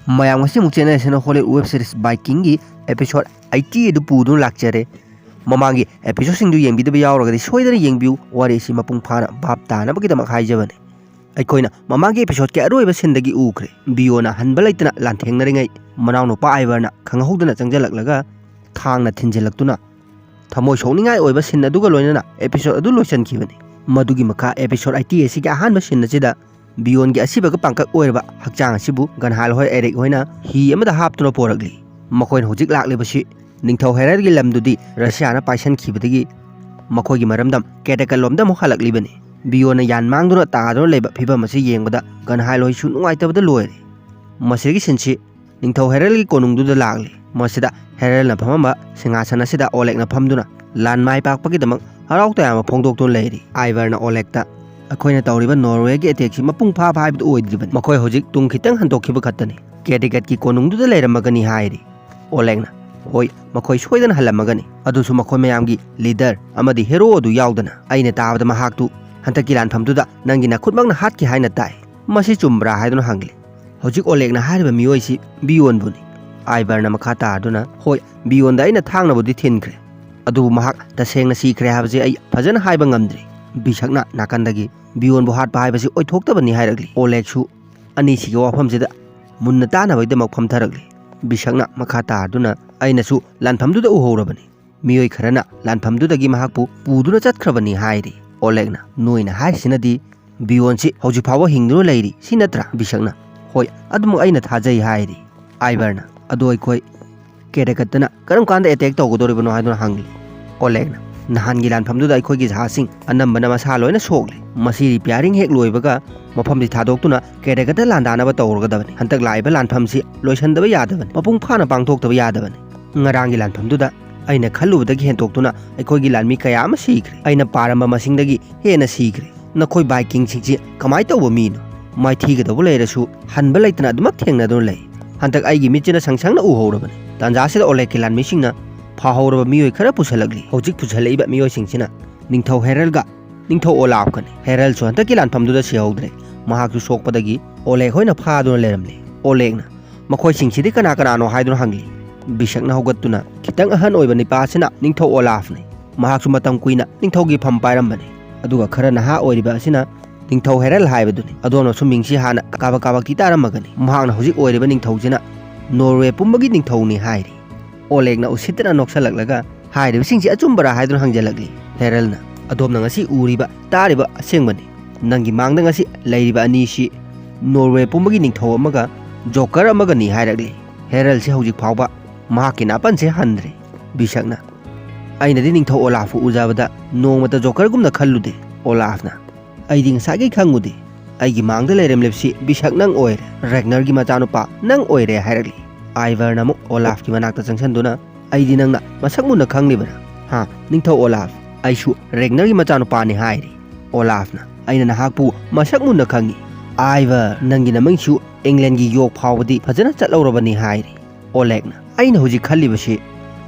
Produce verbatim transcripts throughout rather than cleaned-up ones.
ꯃꯌꯥꯝ, ꯉꯁꯤ ꯑꯃꯨꯛ ꯆꯦꯟꯅꯔꯤꯁꯤꯅ Hollywood web series Vikingꯒꯤ episode eighty ꯑꯗꯨ ꯄꯨꯗꯨꯅ ꯂꯥꯛꯆꯔꯦ꯫ ꯃꯃꯥꯡꯒꯤ episodeꯁꯤꯡꯗꯨ ꯌꯦꯡꯕꯤꯗꯕ ꯌꯥꯎꯔꯒꯗꯤ ꯁꯣꯏꯗꯅ ꯌꯦꯡꯕꯤꯌꯨ, ꯋꯥꯔꯤ ꯑꯁꯤ ꯃꯄꯨꯡ ꯐꯥꯅ ꯚꯥꯞ ꯇꯥꯅꯕꯒꯤꯗꯃꯛ ꯍꯥꯏꯖꯕꯅꯤ꯫ ꯑꯩꯈꯣꯏꯅ ꯃꯃꯥꯡꯒꯤ episodeꯀꯤ ꯑꯔꯣꯏꯕ sceneꯗꯒꯤ ꯎꯈ꯭ꯔꯦ, ꯕꯤꯌꯣꯅ ꯍꯟꯕ ꯂꯩꯇꯅ ꯂꯥꯟꯊꯦꯡꯅꯔꯤꯉꯩ ꯃꯅꯥꯎꯅꯨꯄꯥ ꯑꯥꯏꯚꯔꯅ ꯈꯪꯍꯧꯗꯅ ꯆꯪꯁꯤꯜꯂꯛꯂꯒ ꯊꯥꯡꯅ ꯊꯤꯟꯖꯤꯜꯂꯛꯇꯨꯅ ꯊꯃꯣꯏ ꯁꯣꯛꯅꯤꯡꯉꯥꯏ ꯑꯣꯏꯕ scene ꯑꯗꯨꯒ ꯂꯣꯏꯅꯅ episode ꯑꯗꯨ ꯂꯣꯏꯁꯤꯟꯈꯤꯕꯅꯤ꯫ ꯃꯗꯨꯒꯤ ꯃꯈꯥ episode eighty ꯑꯁꯤꯒꯤ ꯑꯍꯥꯟꯕ scene ꯑꯁꯤꯗ ꯕꯤꯌꯣꯟꯒꯤ ꯑꯁꯤꯕꯒ ꯄꯥꯡꯀꯛ ꯑꯣꯏꯔꯕ ꯍꯛꯆꯥꯡ ꯑꯁꯤꯕꯨ ꯒꯟꯍꯥꯏꯜ ꯍꯣꯏ ꯑꯦꯔꯤꯛ ꯍꯣꯏꯅ ꯍꯤ ꯑꯃꯗ ꯍꯥꯞꯇꯨꯅ ꯄꯣꯔꯛꯂꯤ꯫ ꯃꯈꯣꯏꯅ ꯍꯧꯖꯤꯛ ꯂꯥꯛꯂꯤꯕꯁꯤ ꯅꯤꯡꯊꯧ ꯍꯦꯔꯜꯒꯤ ꯂꯝꯗꯨꯗꯤ ꯔꯁꯤꯌꯥꯅ ꯄꯥꯏꯁꯟꯈꯤꯕꯗꯒꯤ ꯃꯈꯣꯏꯒꯤ ꯃꯔꯝꯗꯝ ꯀꯦꯇꯦꯀꯠꯂꯣꯝꯗ ꯑꯃꯨꯛ ꯍꯜꯂꯛꯂꯤꯕꯅꯤ꯫ ꯕꯤꯌꯣꯟꯅ ꯌꯥꯟ ꯃꯥꯡꯗꯨꯅ ꯇꯥꯗꯨꯅ ꯂꯩꯕ ꯐꯤꯕꯝ ꯑꯁꯤ ꯌꯦꯡꯕꯗ ꯒꯟꯍꯥꯏꯜ ꯍꯣꯏꯁꯨ ꯅꯨꯡꯉꯥꯏꯇꯕꯗ ꯂꯣꯏꯔꯦ꯫ ꯃꯁꯤꯒꯤ sceneꯁꯤ ꯅꯤꯡꯊꯧ ꯍꯦꯔꯜꯒꯤ ꯀꯣꯅꯨꯡꯗꯨꯗ ꯂꯥꯛꯂꯤ꯫ ꯃꯁꯤꯗ ꯍꯦꯔꯜꯅ ꯐꯝꯃꯝꯕ ꯁꯤꯡꯍꯥꯁꯟ ꯑꯁꯤꯗ ꯑꯣꯂꯦꯛꯅ ꯐꯝꯗꯨꯅ ꯂꯥꯟ ꯃꯥꯏ ꯄꯥꯛꯄꯒꯤꯗꯃꯛ ꯍꯔꯥꯎ ꯇꯌꯥꯝꯕ ꯐꯣꯡꯗꯣꯛꯇꯨꯅ ꯂꯩꯔꯤ꯫ ꯑꯥꯏꯚꯔꯅ ꯑꯣꯂꯦꯛꯇ, "ꯑꯩꯈꯣꯏꯅ ꯇꯧꯔꯤꯕ ꯅꯣꯔꯋꯦꯒꯤ attackꯁꯤ ꯃꯄꯨꯡ ꯐꯥꯕ ꯍꯥꯏꯕꯗꯨ ꯑꯣꯏꯗ꯭ꯔꯤꯕꯅꯤ꯫ ꯃꯈꯣꯏ ꯍꯧꯖꯤꯛ ꯇꯨꯡ ꯈꯤꯇꯪ ꯍꯟꯗꯣꯛꯈꯤꯕ ꯈꯛꯇꯅꯤ꯫ ꯀꯦꯇꯦꯀꯠꯀꯤ ꯀꯣꯅꯨꯡꯗꯨꯗ ꯂꯩꯔꯝꯃꯒꯅꯤ" ꯍꯥꯏꯔꯤ꯫ ꯑꯣꯂꯦꯛꯅ, "ꯍꯣꯏ, ꯃꯈꯣꯏ ꯁꯣꯏꯗꯅ ꯍꯜꯂꯝꯃꯒꯅꯤ, ꯑꯗꯨꯁꯨ ꯃꯈꯣꯏ ꯃꯌꯥꯝꯒꯤ leader ꯑꯃꯗꯤ hero ꯑꯗꯨ ꯌꯥꯎꯗꯅ꯫ ꯑꯩꯅ ꯇꯥꯕꯗ ꯃꯍꯥꯛꯇꯨ ꯍꯟꯗꯛꯀꯤ ꯂꯥꯟꯐꯝꯗꯨꯗ ꯅꯪꯒꯤ ꯅꯈꯨꯠꯃꯛꯅ ꯍꯥꯠꯈꯤ ꯍꯥꯏꯅ ꯇꯥꯏ꯫ ꯃꯁꯤ ꯆꯨꯝꯕ꯭ꯔꯥ?" ꯍꯥꯏꯗꯨꯅ ꯍꯪꯂꯤ꯫ "ꯍꯧꯖꯤꯛ ꯑꯣꯂꯦꯛꯅ ꯍꯥꯏꯔꯤꯕ ꯃꯤꯑꯣꯏꯁꯤ ꯕꯤꯌꯣꯟꯕꯨꯅꯤ꯫" ꯑꯥꯏꯚꯔꯅ ꯃꯈꯥ ꯇꯥꯗꯨꯅ, "ꯍꯣꯏ, ꯕꯤꯌꯣꯟꯗ ꯑꯩꯅ ꯊꯥꯡꯅꯕꯨꯗꯤ ꯊꯤꯟꯈ꯭ꯔꯦ, ꯑꯗꯨꯕꯨ ꯃꯍꯥꯛ ꯇꯁꯦꯡꯅ ꯁꯤꯈ꯭ꯔꯦ ꯍꯥꯏꯕꯁꯤ ꯑꯩ ꯐꯖꯅ ꯍꯥꯏꯕ ꯉꯝꯗ꯭ꯔꯤ꯫" ꯕꯤꯁꯛꯅ ꯅꯥꯀꯟꯗꯒꯤ, "ꯕꯤꯌꯣꯟꯕꯨ ꯍꯥꯠꯄ ꯍꯥꯏꯕꯁꯤ ꯑꯣꯏꯊꯣꯛꯇꯕꯅꯤ" ꯍꯥꯏꯔꯛꯂꯤ꯫ ꯑꯣꯂꯦꯛꯁꯨ ꯑꯅꯤꯁꯤꯒꯤ ꯋꯥꯐꯝꯁꯤꯗ ꯃꯨꯟꯅ ꯇꯥꯅꯕꯒꯤꯗꯃꯛ ꯐꯝꯊꯔꯛꯂꯤ꯫ ꯕꯤꯁꯛꯅ ꯃꯈꯥ ꯇꯥꯗꯨꯅ, "ꯑꯩꯅꯁꯨ ꯂꯥꯟꯐꯝꯗꯨꯗ ꯎꯍꯧꯔꯕꯅꯤ꯫ ꯃꯤꯑꯣꯏ ꯈꯔꯅ ꯂꯥꯟꯐꯝꯗꯨꯗꯒꯤ ꯃꯍꯥꯛꯄꯨ ꯄꯨꯗꯨꯅ ꯆꯠꯈ꯭ꯔꯕꯅꯤ" ꯍꯥꯏꯔꯤ꯫ ꯑꯣꯂꯦꯛꯅ, "ꯅꯣꯏꯅ ꯍꯥꯏꯔꯤꯁꯤꯅꯗꯤ ꯕꯤꯌꯣꯟꯁꯤ ꯍꯧꯖꯤꯛ ꯐꯥꯎꯕ ꯍꯤꯡꯗꯨꯅ ꯂꯩꯔꯤ, ꯁꯤ ꯅꯠꯇ꯭ꯔꯥ?" ꯕꯤꯁꯛꯅ, "ꯍꯣꯏ, ꯑꯗꯨꯃꯛ ꯑꯩꯅ ꯊꯥꯖꯩ" ꯍꯥꯏꯔꯤ꯫ ꯑꯥꯏꯚꯔꯅ, "ꯑꯗꯣ ꯑꯩꯈꯣꯏ ꯀꯦꯇꯦꯀꯠꯇꯅ ꯀꯔꯝ ꯀꯥꯟꯗ attack ꯇꯧꯒꯗꯧꯔꯤꯕꯅꯣ?" ꯍꯥꯏꯗꯨꯅ ꯍꯪꯂꯤ꯫ ꯑꯣꯂꯦꯛꯅ, "ꯅꯍꯥꯟꯒꯤ ꯂꯥꯟꯐꯝꯗꯨꯗ ꯑꯩꯈꯣꯏꯒꯤ ꯖꯍꯥꯖꯁꯤꯡ ꯑꯅꯝꯕꯅ ꯃꯁꯥ ꯂꯣꯏꯅ ꯁꯣꯛꯂꯦ꯫ ꯃꯁꯤ repairing ꯍꯦꯛ ꯂꯣꯏꯕꯒ ꯃꯐꯝꯁꯤ ꯊꯥꯗꯣꯛꯇꯨꯅ ꯀꯦꯇꯦꯀꯠꯇ ꯂꯥꯟꯗꯥꯅꯕ ꯇꯧꯔꯒꯗꯕꯅꯤ꯫ ꯍꯟꯗꯛ ꯂꯥꯛꯏꯕ ꯂꯥꯟꯐꯝꯁꯤ ꯂꯣꯏꯁꯤꯟꯗꯕ ꯌꯥꯗꯕꯅꯤ, ꯃꯄꯨꯡ ꯐꯥꯅ ꯄꯥꯡꯊꯣꯛꯇꯕ ꯌꯥꯗꯕꯅꯤ꯫ ꯉꯔꯥꯡꯒꯤ ꯂꯥꯟꯐꯝꯗꯨꯗ ꯑꯩꯅ ꯈꯜꯂꯨꯕꯗꯒꯤ ꯍꯦꯟꯗꯣꯛꯇꯨꯅ ꯑꯩꯈꯣꯏꯒꯤ ꯂꯥꯟꯃꯤ ꯀꯌꯥ ꯑꯃ ꯁꯤꯈ꯭ꯔꯦ꯫ ꯑꯩꯅ ꯄꯥꯔꯝꯕ ꯃꯁꯤꯡꯗꯒꯤ ꯍꯦꯟꯅ ꯁꯤꯈ꯭ꯔꯦ꯫ ꯅꯈꯣꯏ ꯚꯥꯏꯀꯤꯡꯁꯤꯡꯁꯤ ꯀꯃꯥꯏꯅ ꯇꯧꯕ ꯃꯤꯅꯣ? ꯃꯥꯏꯊꯤꯒꯗꯧꯕ ꯂꯩꯔꯁꯨ ꯍꯟꯕ ꯂꯩꯇꯅ ꯑꯗꯨꯃꯛ ꯊꯦꯡꯅꯗꯨꯅ ꯂꯩ꯫ ꯍꯟꯗꯛ ꯑꯩꯒꯤ ꯃꯤꯠꯁꯤꯅ ꯁꯪ ꯁꯪꯅ ꯎꯍꯧꯔꯕꯅꯤ꯫" ꯇꯥꯟꯖꯥꯁꯤꯗ ꯑꯣꯂꯦꯛꯀꯤ ꯂꯥꯟꯃꯤꯁꯤꯡꯅ ꯐꯥꯍꯧꯔꯕ ꯃꯤꯑꯣꯏ ꯈꯔ ꯄꯨꯁꯜꯂꯛꯂꯤ꯫ ꯍꯧꯖꯤꯛ ꯄꯨꯁꯜꯂꯛꯏꯕ ꯃꯤꯑꯣꯏꯁꯤꯡꯁꯤꯅ ꯅꯤꯡꯊꯧ ꯍꯦꯔꯜꯒ ꯅꯤꯡꯊꯧ ꯑꯣꯂꯥꯐꯀꯅꯤ꯫ ꯍꯦꯔꯜꯁꯨ ꯍꯟꯗꯛꯀꯤ ꯂꯥꯟꯐꯝꯗꯨꯗ ꯁꯤꯍꯧꯗ꯭ꯔꯦ꯫ ꯃꯍꯥꯛꯁꯨ ꯁꯣꯛꯄꯗꯒꯤ ꯑꯣꯂꯦꯛ ꯍꯣꯏꯅ ꯐꯥꯗꯨꯅ ꯂꯩꯔꯝꯂꯦ꯫ ꯑꯣꯂꯦꯛꯅ, "ꯃꯈꯣꯏꯁꯤꯡꯁꯤꯗꯤ ꯀꯅꯥ ꯀꯅꯥꯅꯣ?" ꯍꯥꯏꯗꯨꯅ ꯍꯪꯂꯤ꯫ ꯕꯤꯁꯛꯅ ꯍꯧꯒꯠꯇꯨꯅ, "ꯈꯤꯇꯪ ꯑꯍꯟ ꯑꯣꯏꯕ ꯅꯤꯄꯥ ꯑꯁꯤꯅ ꯅꯤꯡꯊꯧ ꯑꯣꯂꯥꯐꯅꯤ꯫ ꯃꯍꯥꯛꯁꯨ ꯃꯇꯝ ꯀꯨꯏꯅ ꯅꯤꯡꯊꯧꯒꯤ ꯐꯝ ꯄꯥꯏꯔꯝꯕꯅꯤ꯫ ꯑꯗꯨꯒ ꯈꯔ ꯅꯍꯥ ꯑꯣꯏꯔꯤꯕ ꯑꯁꯤꯅ ꯅꯤꯡꯊꯧ ꯍꯦꯔꯜ ꯍꯥꯏꯕꯗꯨꯅꯤ꯫ ꯑꯗꯣꯝꯅꯁꯨ ꯃꯤꯡꯁꯤ ꯍꯥꯟꯅ ꯀꯥꯕꯛ ꯀꯥꯕꯛꯇꯤ ꯇꯥꯔꯝꯃꯒꯅꯤ꯫ ꯃꯍꯥꯛꯅ ꯍꯧꯖꯤꯛ ꯑꯣꯏꯔꯤꯕ ꯅꯤꯡꯊꯧꯁꯤꯅ ꯅꯣꯔꯋꯦ ꯄꯨꯝꯕꯒꯤ ꯅꯤꯡꯊꯧꯅꯤ" ꯍꯥꯏꯔꯤ꯫ ꯑꯣꯂꯦꯒꯅ ꯎꯁꯤꯠꯇꯅ ꯅꯣꯛꯁꯜꯂꯛꯂꯒ, "ꯍꯥꯏꯔꯤꯕꯁꯤꯡꯁꯤ ꯑꯆꯨꯝꯕꯔꯥ?" ꯍꯥꯏꯗꯨꯅ ꯍꯪꯖꯜꯂꯛꯂꯤ꯫ ꯍꯦꯔꯜꯅ, "ꯑꯗꯣꯝꯅ ꯉꯁꯤ ꯎꯔꯤꯕ, ꯇꯥꯔꯤꯕ ꯑꯁꯦꯡꯕꯅꯤ꯫ ꯅꯪꯒꯤ ꯃꯥꯡꯗ ꯉꯁꯤ ꯂꯩꯔꯤꯕ ꯑꯅꯤꯁꯤ ꯅꯣꯔꯋꯦ ꯄꯨꯝꯕꯒꯤ ꯅꯤꯡꯊꯧ ꯑꯃꯒ ꯖꯣꯀꯔ ꯑꯃꯒꯅꯤ" ꯍꯥꯏꯔꯛꯂꯤ꯫ ꯍꯦꯔꯜꯁꯤ ꯍꯧꯖꯤꯛ ꯐꯥꯎꯕ ꯃꯍꯥꯛꯀꯤ ꯅꯥꯄꯟꯁꯦ ꯍꯟꯗ꯭ꯔꯤ꯫ ꯕꯤꯁꯛꯅ, "ꯑꯩꯅꯗꯤ ꯅꯤꯡꯊꯧ ꯑꯣꯂꯥꯐꯄꯨ ꯎꯖꯕꯗ ꯅꯣꯡꯃꯇ ꯖꯣꯀꯔꯒꯨꯝꯅ ꯈꯜꯂꯨꯗꯦ, ꯑꯣꯂꯥꯐꯅ꯫ ꯑꯩꯗꯤ ꯉꯁꯥꯏꯒꯩ ꯈꯪꯉꯨꯗꯦ꯫ ꯑꯩꯒꯤ ꯃꯥꯡꯗ ꯂꯩꯔꯝꯂꯤꯕꯁꯤ ꯕꯤꯁꯛ ꯅꯪ ꯑꯣꯏꯔꯦ, ꯔꯦꯒꯅꯔꯒꯤ ꯃꯆꯥꯅꯨꯄꯥ ꯅꯪ ꯑꯣꯏꯔꯦ" ꯍꯥꯏꯔꯛꯂꯤ꯫ ꯑꯥꯏꯚꯔꯅ ꯑꯃꯨꯛ ꯑꯣꯂꯥꯐꯀꯤ ꯃꯅꯥꯛꯇ ꯆꯪꯁꯤꯟꯗꯨꯅ, "ꯑꯩꯗꯤ ꯅꯪꯅ ꯃꯁꯛ ꯃꯨꯟꯅ ꯈꯪꯂꯤꯕꯔꯥ? ꯍꯥ, ꯅꯤꯡꯊꯧ ꯑꯣꯂꯥꯐ, ꯑꯩꯁꯨ ꯔꯦꯒꯅꯔꯒꯤ ꯃꯆꯥꯅꯨꯄꯥꯅꯤ" ꯍꯥꯏꯔꯤ꯫ ꯑꯣꯂꯥꯐꯅ, "ꯑꯩꯅ ꯅꯍꯥꯛꯄꯨ ꯃꯁꯛ ꯃꯨꯟꯅ ꯈꯪꯉꯤ꯫ ꯑꯥꯏꯚꯔ, ꯅꯪꯒꯤ ꯅꯃꯤꯡꯁꯨ ꯏꯪꯂꯦꯟꯒꯤ ꯌꯣꯛ ꯐꯥꯎꯕꯗꯤ ꯐꯖꯅ ꯆꯠꯍꯧꯔꯕꯅꯤ" ꯍꯥꯏꯔꯤ꯫ ꯑꯣꯂꯦꯒꯅ, "ꯑꯩꯅ ꯍꯧꯖꯤꯛ ꯈꯜꯂꯤꯕꯁꯤ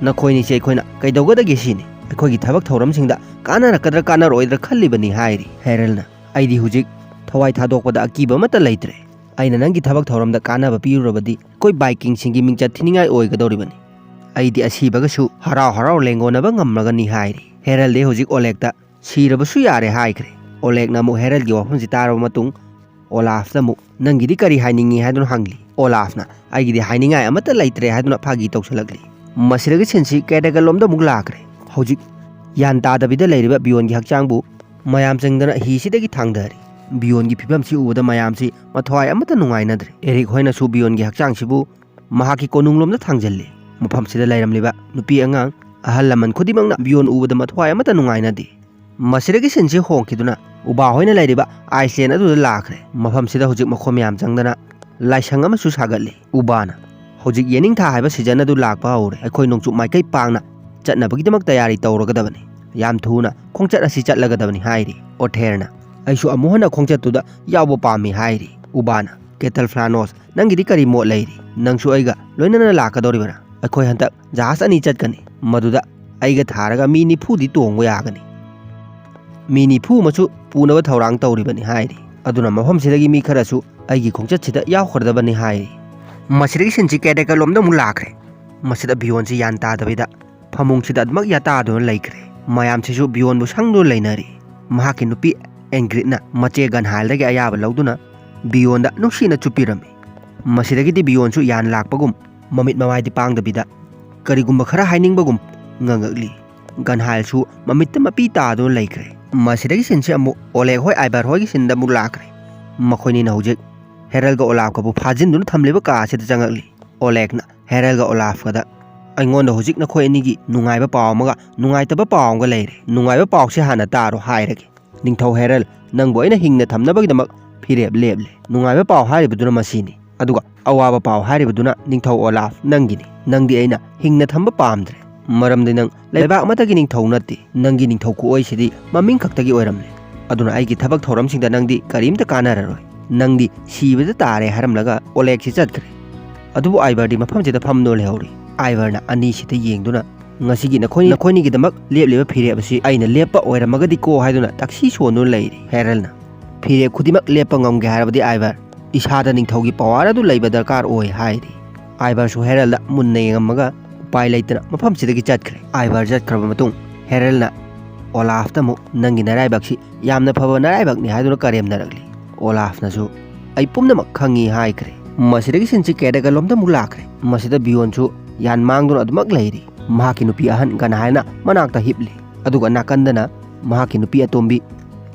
ꯅꯈꯣꯏꯅꯤꯁꯦ ꯑꯩꯈꯣꯏꯅ ꯀꯩꯗꯧꯒꯗꯒꯦ ꯁꯤꯅꯤ꯫ ꯑꯩꯈꯣꯏꯒꯤ ꯊꯕꯛ ꯊꯧꯔꯝꯁꯤꯡꯗ ꯀꯥꯟꯅꯔꯛꯀꯗ꯭ꯔꯥ ꯀꯥꯟꯅꯔꯣꯏꯗ꯭ꯔꯥ ꯈꯜꯂꯤꯕꯅꯤ" ꯍꯥꯏꯔꯤ꯫ ꯍꯦꯔꯜꯅ, "ꯑꯩꯗꯤ ꯍꯧꯖꯤꯛ ꯊꯋꯥꯏ ꯊꯥꯗꯣꯛꯄꯗ ꯑꯀꯤꯕ ꯑꯃꯠꯇ ꯂꯩꯇ꯭ꯔꯦ꯫ ꯑꯩꯅ ꯅꯪꯒꯤ ꯊꯕꯛ ꯊꯧꯔꯝꯗ ꯀꯥꯟꯅꯕ ꯄꯤꯔꯨꯔꯕꯗꯤ ꯑꯩꯈꯣꯏ ꯚꯥꯏꯀꯤꯡꯁꯤꯡꯒꯤ ꯃꯤꯡꯆꯠ ꯊꯤꯅꯤꯡꯉꯥꯏ ꯑꯣꯏꯒꯗꯧꯔꯤꯕꯅꯤ꯫ ꯑꯩꯗꯤ ꯑꯁꯤꯕꯒꯁꯨ ꯍꯔꯥꯎ ꯍꯔꯥꯎ ꯂꯦꯡꯒꯣꯟꯅꯕ ꯉꯝꯃꯒꯅꯤ" ꯍꯥꯏꯔꯤ꯫ ꯍꯦꯔꯜꯗꯤ ꯍꯧꯖꯤꯛ ꯑꯣꯂꯦꯒꯇ "ꯁꯤꯔꯕꯁꯨ ꯌꯥꯔꯦ" ꯍꯥꯏꯈ꯭ꯔꯦ꯫ ꯑꯣꯂꯦꯒꯅ ꯑꯃꯨꯛ ꯍꯦꯔꯜꯒꯤ ꯋꯥꯐꯝꯁꯤ ꯇꯥꯔꯕ ꯃꯇꯨꯡ ꯑꯣꯂꯥꯐꯇ ꯑꯃꯨꯛ, "ꯅꯪꯒꯤꯗꯤ ꯀꯔꯤ ꯍꯥꯏꯅꯤꯡꯉꯤ?" ꯍꯥꯏꯗꯨꯅ ꯍꯪꯂꯤ꯫ ꯑꯣꯂꯥꯐꯅ, "ꯑꯩꯒꯤꯗꯤ ꯍꯥꯏꯅꯤꯡꯉꯥꯏ ꯑꯃꯠꯇ ꯂꯩꯇ꯭ꯔꯦ" ꯍꯥꯏꯗꯨꯅ ꯐꯥꯒꯤ ꯇꯧꯁꯜꯂꯛꯂꯤ꯫ ꯃꯁꯤꯗꯒꯤ ꯁꯤꯟꯁꯤ ꯀꯦꯗꯒꯜꯂꯣꯝꯗ ꯑꯃꯨꯛ ꯂꯥꯛꯈ꯭ꯔꯦ꯫ ꯍꯧꯖꯤꯛ ꯒ꯭ꯌꯥꯟ ꯇꯥꯗꯕꯤꯗ ꯂꯩꯔꯤꯕ ꯕꯤꯌꯣꯟꯒꯤ ꯍꯛꯆꯥꯡꯕꯨ ꯃꯌꯥꯝ ꯆꯪꯗꯅ ꯍꯤꯁꯤꯗꯒꯤ ꯊꯥꯡꯗꯔꯤ꯫ ꯕꯤꯌꯣꯟꯒꯤ ꯐꯤꯕꯝꯁꯤ ꯎꯕꯗ ꯃꯌꯥꯝꯁꯤ ꯃꯊ꯭ꯋꯥꯏ ꯑꯃꯠꯇ ꯅꯨꯡꯉꯥꯏꯅꯗ꯭ꯔꯦ꯫ ꯑꯦꯔꯤꯛ ꯍꯣꯏꯅꯁꯨ ꯕꯤꯌꯣꯟꯒꯤ ꯍꯛꯆꯥꯡꯁꯤꯕꯨ ꯃꯍꯥꯛꯀꯤ ꯀꯣꯅꯨꯡꯂꯣꯝꯗ ꯊꯥꯡꯖꯜꯂꯤ꯫ ꯃꯐꯝꯁꯤꯗ ꯂꯩꯔꯝꯂꯤꯕ ꯅꯨꯄꯤ ꯑꯉꯥꯡ, ꯑꯍꯜ ꯂꯃꯟ ꯈꯨꯗꯤꯡꯃꯛꯅ ꯕꯤꯌꯣꯟ ꯎꯕꯗ ꯃꯊ꯭ꯋꯥꯏ ꯑꯃꯠꯇ ꯅꯨꯡꯉꯥꯏꯅꯗꯦ꯫ ꯃꯁꯤꯗꯒꯤ ꯁꯤꯟꯁꯤ ꯍꯣꯡꯈꯤꯗꯨꯅ ꯎꯕꯥ ꯍꯣꯏꯅ ꯂꯩꯔꯤꯕ ꯑꯥꯏꯁꯂꯦꯟ ꯑꯗꯨꯗ ꯂꯥꯛꯈ꯭ꯔꯦ꯫ ꯃꯐꯝꯁꯤꯗ ꯍꯧꯖꯤꯛ ꯃꯈꯣꯏ ꯃꯌꯥꯝ ꯆꯪꯗꯅ ꯂꯥꯏꯁꯪ ꯑꯃꯁꯨ ꯁꯥꯒꯠꯂꯤ꯫ ꯎꯕꯥꯅ, "ꯍꯧꯖꯤꯛ ꯌꯦꯅꯤꯡꯊꯥ ꯍꯥꯏꯕ ꯁꯤꯖꯟ ꯑꯗꯨ ꯂꯥꯛꯄ ꯍꯧꯔꯦ꯫ ꯑꯩꯈꯣꯏ ꯅꯣꯡꯆꯨꯞ ꯃꯥꯏꯀꯩ ꯄꯥꯡꯅ ꯆꯠꯅꯕꯒꯤꯗꯃꯛ ꯇꯌꯥꯔꯤ ꯇꯧꯔꯒꯗꯕꯅꯤ꯫ ꯌꯥꯝ ꯊꯨꯅ ꯈꯣꯡꯆꯠ ꯑꯁꯤ ꯆꯠꯂꯒꯗꯕꯅꯤ" ꯍꯥꯏꯔꯤ꯫ ꯑꯣꯊꯦꯔꯅ, "ꯑꯩꯁꯨ ꯑꯃꯨꯛ ꯍꯟꯅ ꯈꯣꯡꯆꯠꯇꯨꯗ ꯌꯥꯎꯕ ꯄꯥꯝꯃꯤ" ꯍꯥꯏꯔꯤ꯫ ꯎꯕꯥꯅ, "ꯀꯦꯇꯜ ꯐ꯭ꯂꯥꯅꯣꯁ, ꯅꯪꯒꯤꯗꯤ ꯀꯔꯤ ꯃꯣꯠ ꯂꯩꯔꯤ? ꯅꯪꯁꯨ ꯑꯩꯒ ꯂꯣꯏꯅꯅ ꯂꯥꯛꯀꯗꯧꯔꯤꯕꯔꯥ? ꯑꯩꯈꯣꯏ ꯍꯟꯗꯛ ꯖꯍꯥꯖ ꯑꯅꯤ ꯆꯠꯀꯅꯤ꯫ ꯃꯗꯨꯗ ꯑꯩꯒ ꯊꯥꯔꯒ ꯃꯤ ꯅꯤꯐꯨꯗꯤ ꯇꯣꯡꯕ ꯌꯥꯒꯅꯤ꯫ ꯃꯤ ꯅꯤꯐꯨ ꯑꯃꯁꯨ ꯄꯨꯅꯕ ꯊꯧꯔꯥꯡ ꯇꯧꯔꯤꯕꯅꯤ" ꯍꯥꯏꯔꯤ꯫ "ꯑꯗꯨꯅ ꯃꯐꯝꯁꯤꯗꯒꯤ ꯃꯤ ꯈꯔꯁꯨ ꯑꯩꯒꯤ ꯈꯣꯡꯆꯠꯁꯤꯗ ꯌꯥꯎꯈ꯭ꯔꯗꯕꯅꯤ" ꯍꯥꯏꯔꯤ꯫ ꯃꯁꯤꯗꯒꯤ ꯁꯤꯟꯁꯤ ꯀꯦꯗꯦꯀꯔ ꯂꯣꯝꯗ ꯑꯃꯨꯛ ꯂꯥꯛꯈ꯭ꯔꯦ꯫ ꯃꯁꯤꯗ ꯕꯤꯌꯣꯟꯁꯤ ꯒ꯭ꯌꯥꯟ ꯇꯥꯗꯕꯤꯗ ꯐꯃꯨꯡꯁꯤꯗ ꯑꯗꯨꯃꯛ ꯌꯥꯇꯥꯗꯨꯅ ꯂꯩꯈ꯭ꯔꯦ꯫ ꯃꯌꯥꯝꯁꯤꯁꯨ ꯕꯤꯌꯣꯟꯕꯨ ꯁꯪꯗꯨꯅ ꯂꯩꯅꯔꯤ꯫ ꯃꯍꯥꯛꯀꯤ ꯅꯨꯄꯤ ꯑꯦꯟꯒ꯭ꯔꯤꯠꯅ ꯃꯆꯦ ꯒꯟꯍꯥꯏꯜꯗꯒꯤ ꯑꯌꯥꯕ ꯂꯧꯗꯨꯅ ꯕꯤꯌꯣꯟꯗ ꯅꯨꯡꯁꯤꯅ ꯆꯨꯞꯄꯤꯔꯝꯃꯤ꯫ ꯃꯁꯤꯗꯒꯤꯗꯤ ꯕꯤꯌꯣꯟꯁꯨ ꯌꯥꯟ ꯂꯥꯛꯄꯒꯨꯝ ꯃꯃꯤꯠ ꯃꯃꯥꯏꯗꯤ ꯄꯥꯡꯗꯕꯤꯗ ꯀꯔꯤꯒꯨꯝꯕ ꯈꯔ ꯍꯥꯏꯅꯤꯡꯕꯒꯨꯝ ꯉꯥꯡꯉꯛꯂꯤ꯫ ꯒꯟꯍꯥꯏꯜꯁꯨ ꯃꯃꯤꯠꯇ ꯃꯄꯤ ꯇꯥꯗꯨꯅ ꯂꯩꯈ꯭ꯔꯦ꯫ ꯃꯁꯤꯗꯒꯤ ꯁꯤꯟꯁꯤ ꯑꯃꯨꯛ ꯑꯣꯂꯦꯒ ꯍꯣꯏ ꯑꯥꯏꯕꯔ ꯍꯣꯏꯒꯤ ꯁꯤꯟꯗ ꯑꯃꯨꯛ ꯂꯥꯛꯈ꯭ꯔꯦ꯫ ꯃꯈꯣꯏꯅꯤꯅ ꯍꯧꯖꯤꯛ ꯍꯦꯔꯜꯒ ꯑꯣꯂꯥꯐꯀꯕꯨ ꯐꯥꯖꯤꯟꯗꯨꯅ ꯊꯝꯂꯤꯕ ꯀꯥ ꯑꯁꯤꯗ ꯆꯪꯉꯛꯂꯤ꯫ ꯑꯣꯂꯦꯒꯅ ꯍꯦꯔꯜꯒ ꯑꯣꯂꯥꯐꯀꯗ, "ꯑꯩꯉꯣꯟꯗ ꯍꯧꯖꯤꯛ ꯅꯈꯣꯏ ꯑꯅꯤꯒꯤ ꯅꯨꯡꯉꯥꯏꯕ ꯄꯥꯎ ꯑꯃꯒ ꯅꯨꯡꯉꯥꯏꯇꯕ ꯄꯥꯎ ꯑꯃꯒ ꯂꯩꯔꯦ꯫ ꯅꯨꯡꯉꯥꯏꯕ ꯄꯥꯎꯁꯦ ꯍꯥꯟꯅ ꯇꯥꯔꯣ ꯍꯥꯏꯔꯒꯦ꯫ ꯅꯤꯡꯊꯧ ꯍꯦꯔꯜ, ꯅꯪꯕꯨ ꯑꯩꯅ ꯍꯤꯡꯅ ꯊꯝꯅꯕꯒꯤꯗꯃꯛ ꯐꯤꯔꯦꯞ ꯂꯦꯞꯂꯦ꯫ ꯅꯨꯡꯉꯥꯏꯕ ꯄꯥꯎ ꯍꯥꯏꯔꯤꯕꯗꯨꯅ ꯃꯁꯤꯅꯤ꯫ ꯑꯗꯨꯒ ꯑꯋꯥꯕ ꯄꯥꯎ ꯍꯥꯏꯔꯤꯕꯗꯨꯅ ꯅꯤꯡꯊꯧ ꯑꯣꯂꯥꯐ ꯅꯪꯒꯤꯅꯤ꯫ ꯅꯪꯗꯤ ꯑꯩꯅ ꯍꯤꯡꯅ ꯊꯝꯕ ꯄꯥꯝꯗ꯭ꯔꯦ꯫ ꯃꯔꯝꯗꯤ ꯅꯪ ꯂꯩꯕꯥꯛ ꯑꯃꯠꯇꯒꯤ ꯅꯤꯡꯊꯧ ꯅꯠꯇꯦ꯫ ꯅꯪꯒꯤ ꯅꯤꯡꯊꯧ ꯈꯨꯑꯣꯏꯁꯤꯗꯤ ꯃꯃꯤꯡ ꯈꯛꯇꯒꯤ ꯑꯣꯏꯔꯝꯂꯦ꯫ ꯑꯗꯨꯅ ꯑꯩꯒꯤ ꯊꯕꯛ ꯊꯧꯔꯝꯁꯤꯡꯗ ꯅꯪꯗꯤ ꯀꯔꯤꯝꯇ ꯀꯥꯟꯅꯔꯔꯣꯏ꯫ ꯅꯪꯗꯤ ꯁꯤꯕꯗ ꯇꯥꯔꯦ" ꯍꯥꯏꯔꯝꯂꯒ ꯑꯣꯂꯦꯒꯁꯤ ꯆꯠꯈ꯭ꯔꯦ꯫ ꯑꯗꯨꯕꯨ ꯑꯥꯏꯕꯔꯗꯤ ꯃꯐꯝꯁꯤꯗ ꯐꯝꯗꯨꯅ ꯂꯩꯍꯧꯔꯤ꯫ ꯑꯥꯏꯕꯔꯅ ꯑꯅꯤꯁꯤꯗ ꯌꯦꯡꯗꯨꯅ, "ꯉꯁꯤꯒꯤ ꯅꯈꯣꯏ, ꯅꯈꯣꯏꯅꯤꯒꯤꯗꯃꯛ ꯂꯦꯞꯂꯤꯕ ꯐꯤꯔꯦꯞ ꯑꯁꯤ ꯑꯩꯅ ꯂꯦꯞꯄ ꯑꯣꯏꯔꯝꯃꯒꯗꯤꯀꯣ" ꯍꯥꯏꯗꯨꯅ ꯇꯛꯁꯤ ꯁꯣꯟꯗꯨꯅ ꯂꯩꯔꯤ꯫ ꯍꯦꯔꯜꯅ, "ꯐꯤꯔꯦꯞ ꯈꯨꯗꯤꯡꯃꯛ ꯂꯦꯞꯄ ꯉꯝꯒꯦ ꯍꯥꯏꯔꯕꯗꯤ ꯑꯥꯏꯕꯔ, ꯏꯁꯥꯗ ꯅꯤꯡꯊꯧꯒꯤ ꯄꯋꯥꯔ ꯑꯗꯨ ꯂꯩꯕ ꯗꯔꯀꯥꯔ ꯑꯣꯏ" ꯍꯥꯏꯔꯤ꯫ ꯑꯥꯏꯕꯔꯁꯨ ꯍꯦꯔꯜꯗ ꯃꯨꯟꯅ ꯌꯦꯡꯉꯝꯃꯒ ꯎꯄꯥꯏ ꯂꯩꯇꯅ ꯃꯐꯝꯁꯤꯗꯒꯤ ꯆꯠꯈ꯭ꯔꯦ꯫ ꯑꯥꯏꯕꯔ ꯆꯠꯈ꯭ꯔꯕ ꯃꯇꯨꯡ ꯍꯦꯔꯜꯅ ꯑꯣꯂꯥꯐꯇ ꯑꯃꯨꯛ, "ꯅꯪꯒꯤ ꯅꯔꯥꯏꯕꯛꯁꯤ ꯌꯥꯝꯅ ꯐꯕ ꯅꯔꯥꯏꯕꯛꯅꯤ" ꯍꯥꯏꯗꯨꯅ ꯀꯔꯦꯝꯅꯔꯛꯂꯤ꯫ ꯑꯣꯂꯥꯐꯅꯁꯨ, "ꯑꯩ ꯄꯨꯝꯅꯃꯛ ꯈꯪꯉꯤ" ꯍꯥꯏꯈ꯭ꯔꯦ꯫ ꯃꯁꯤꯗꯒꯤ ꯁꯤꯟꯁꯤ ꯀꯦꯗꯦꯀꯔ ꯂꯣꯝꯗ ꯑꯃꯨꯛ ꯂꯥꯛꯈ꯭ꯔꯦ꯫ ꯃꯁꯤꯗ ꯕꯤꯌꯣꯟꯁꯨ ꯌꯥꯟ ꯃꯥꯡꯗꯨꯅ ꯑꯗꯨꯃꯛ ꯂꯩꯔꯤ꯫ ꯃꯍꯥꯛꯀꯤ ꯅꯨꯄꯤ ꯑꯍꯟ ꯒꯟꯍꯥꯏꯜꯅ ꯃꯅꯥꯛꯇ ꯍꯤꯞꯂꯤ꯫ ꯑꯗꯨꯒ ꯅꯥꯀꯟꯗꯅ ꯃꯍꯥꯛꯀꯤ ꯅꯨꯄꯤ ꯑꯇꯣꯝꯕꯤ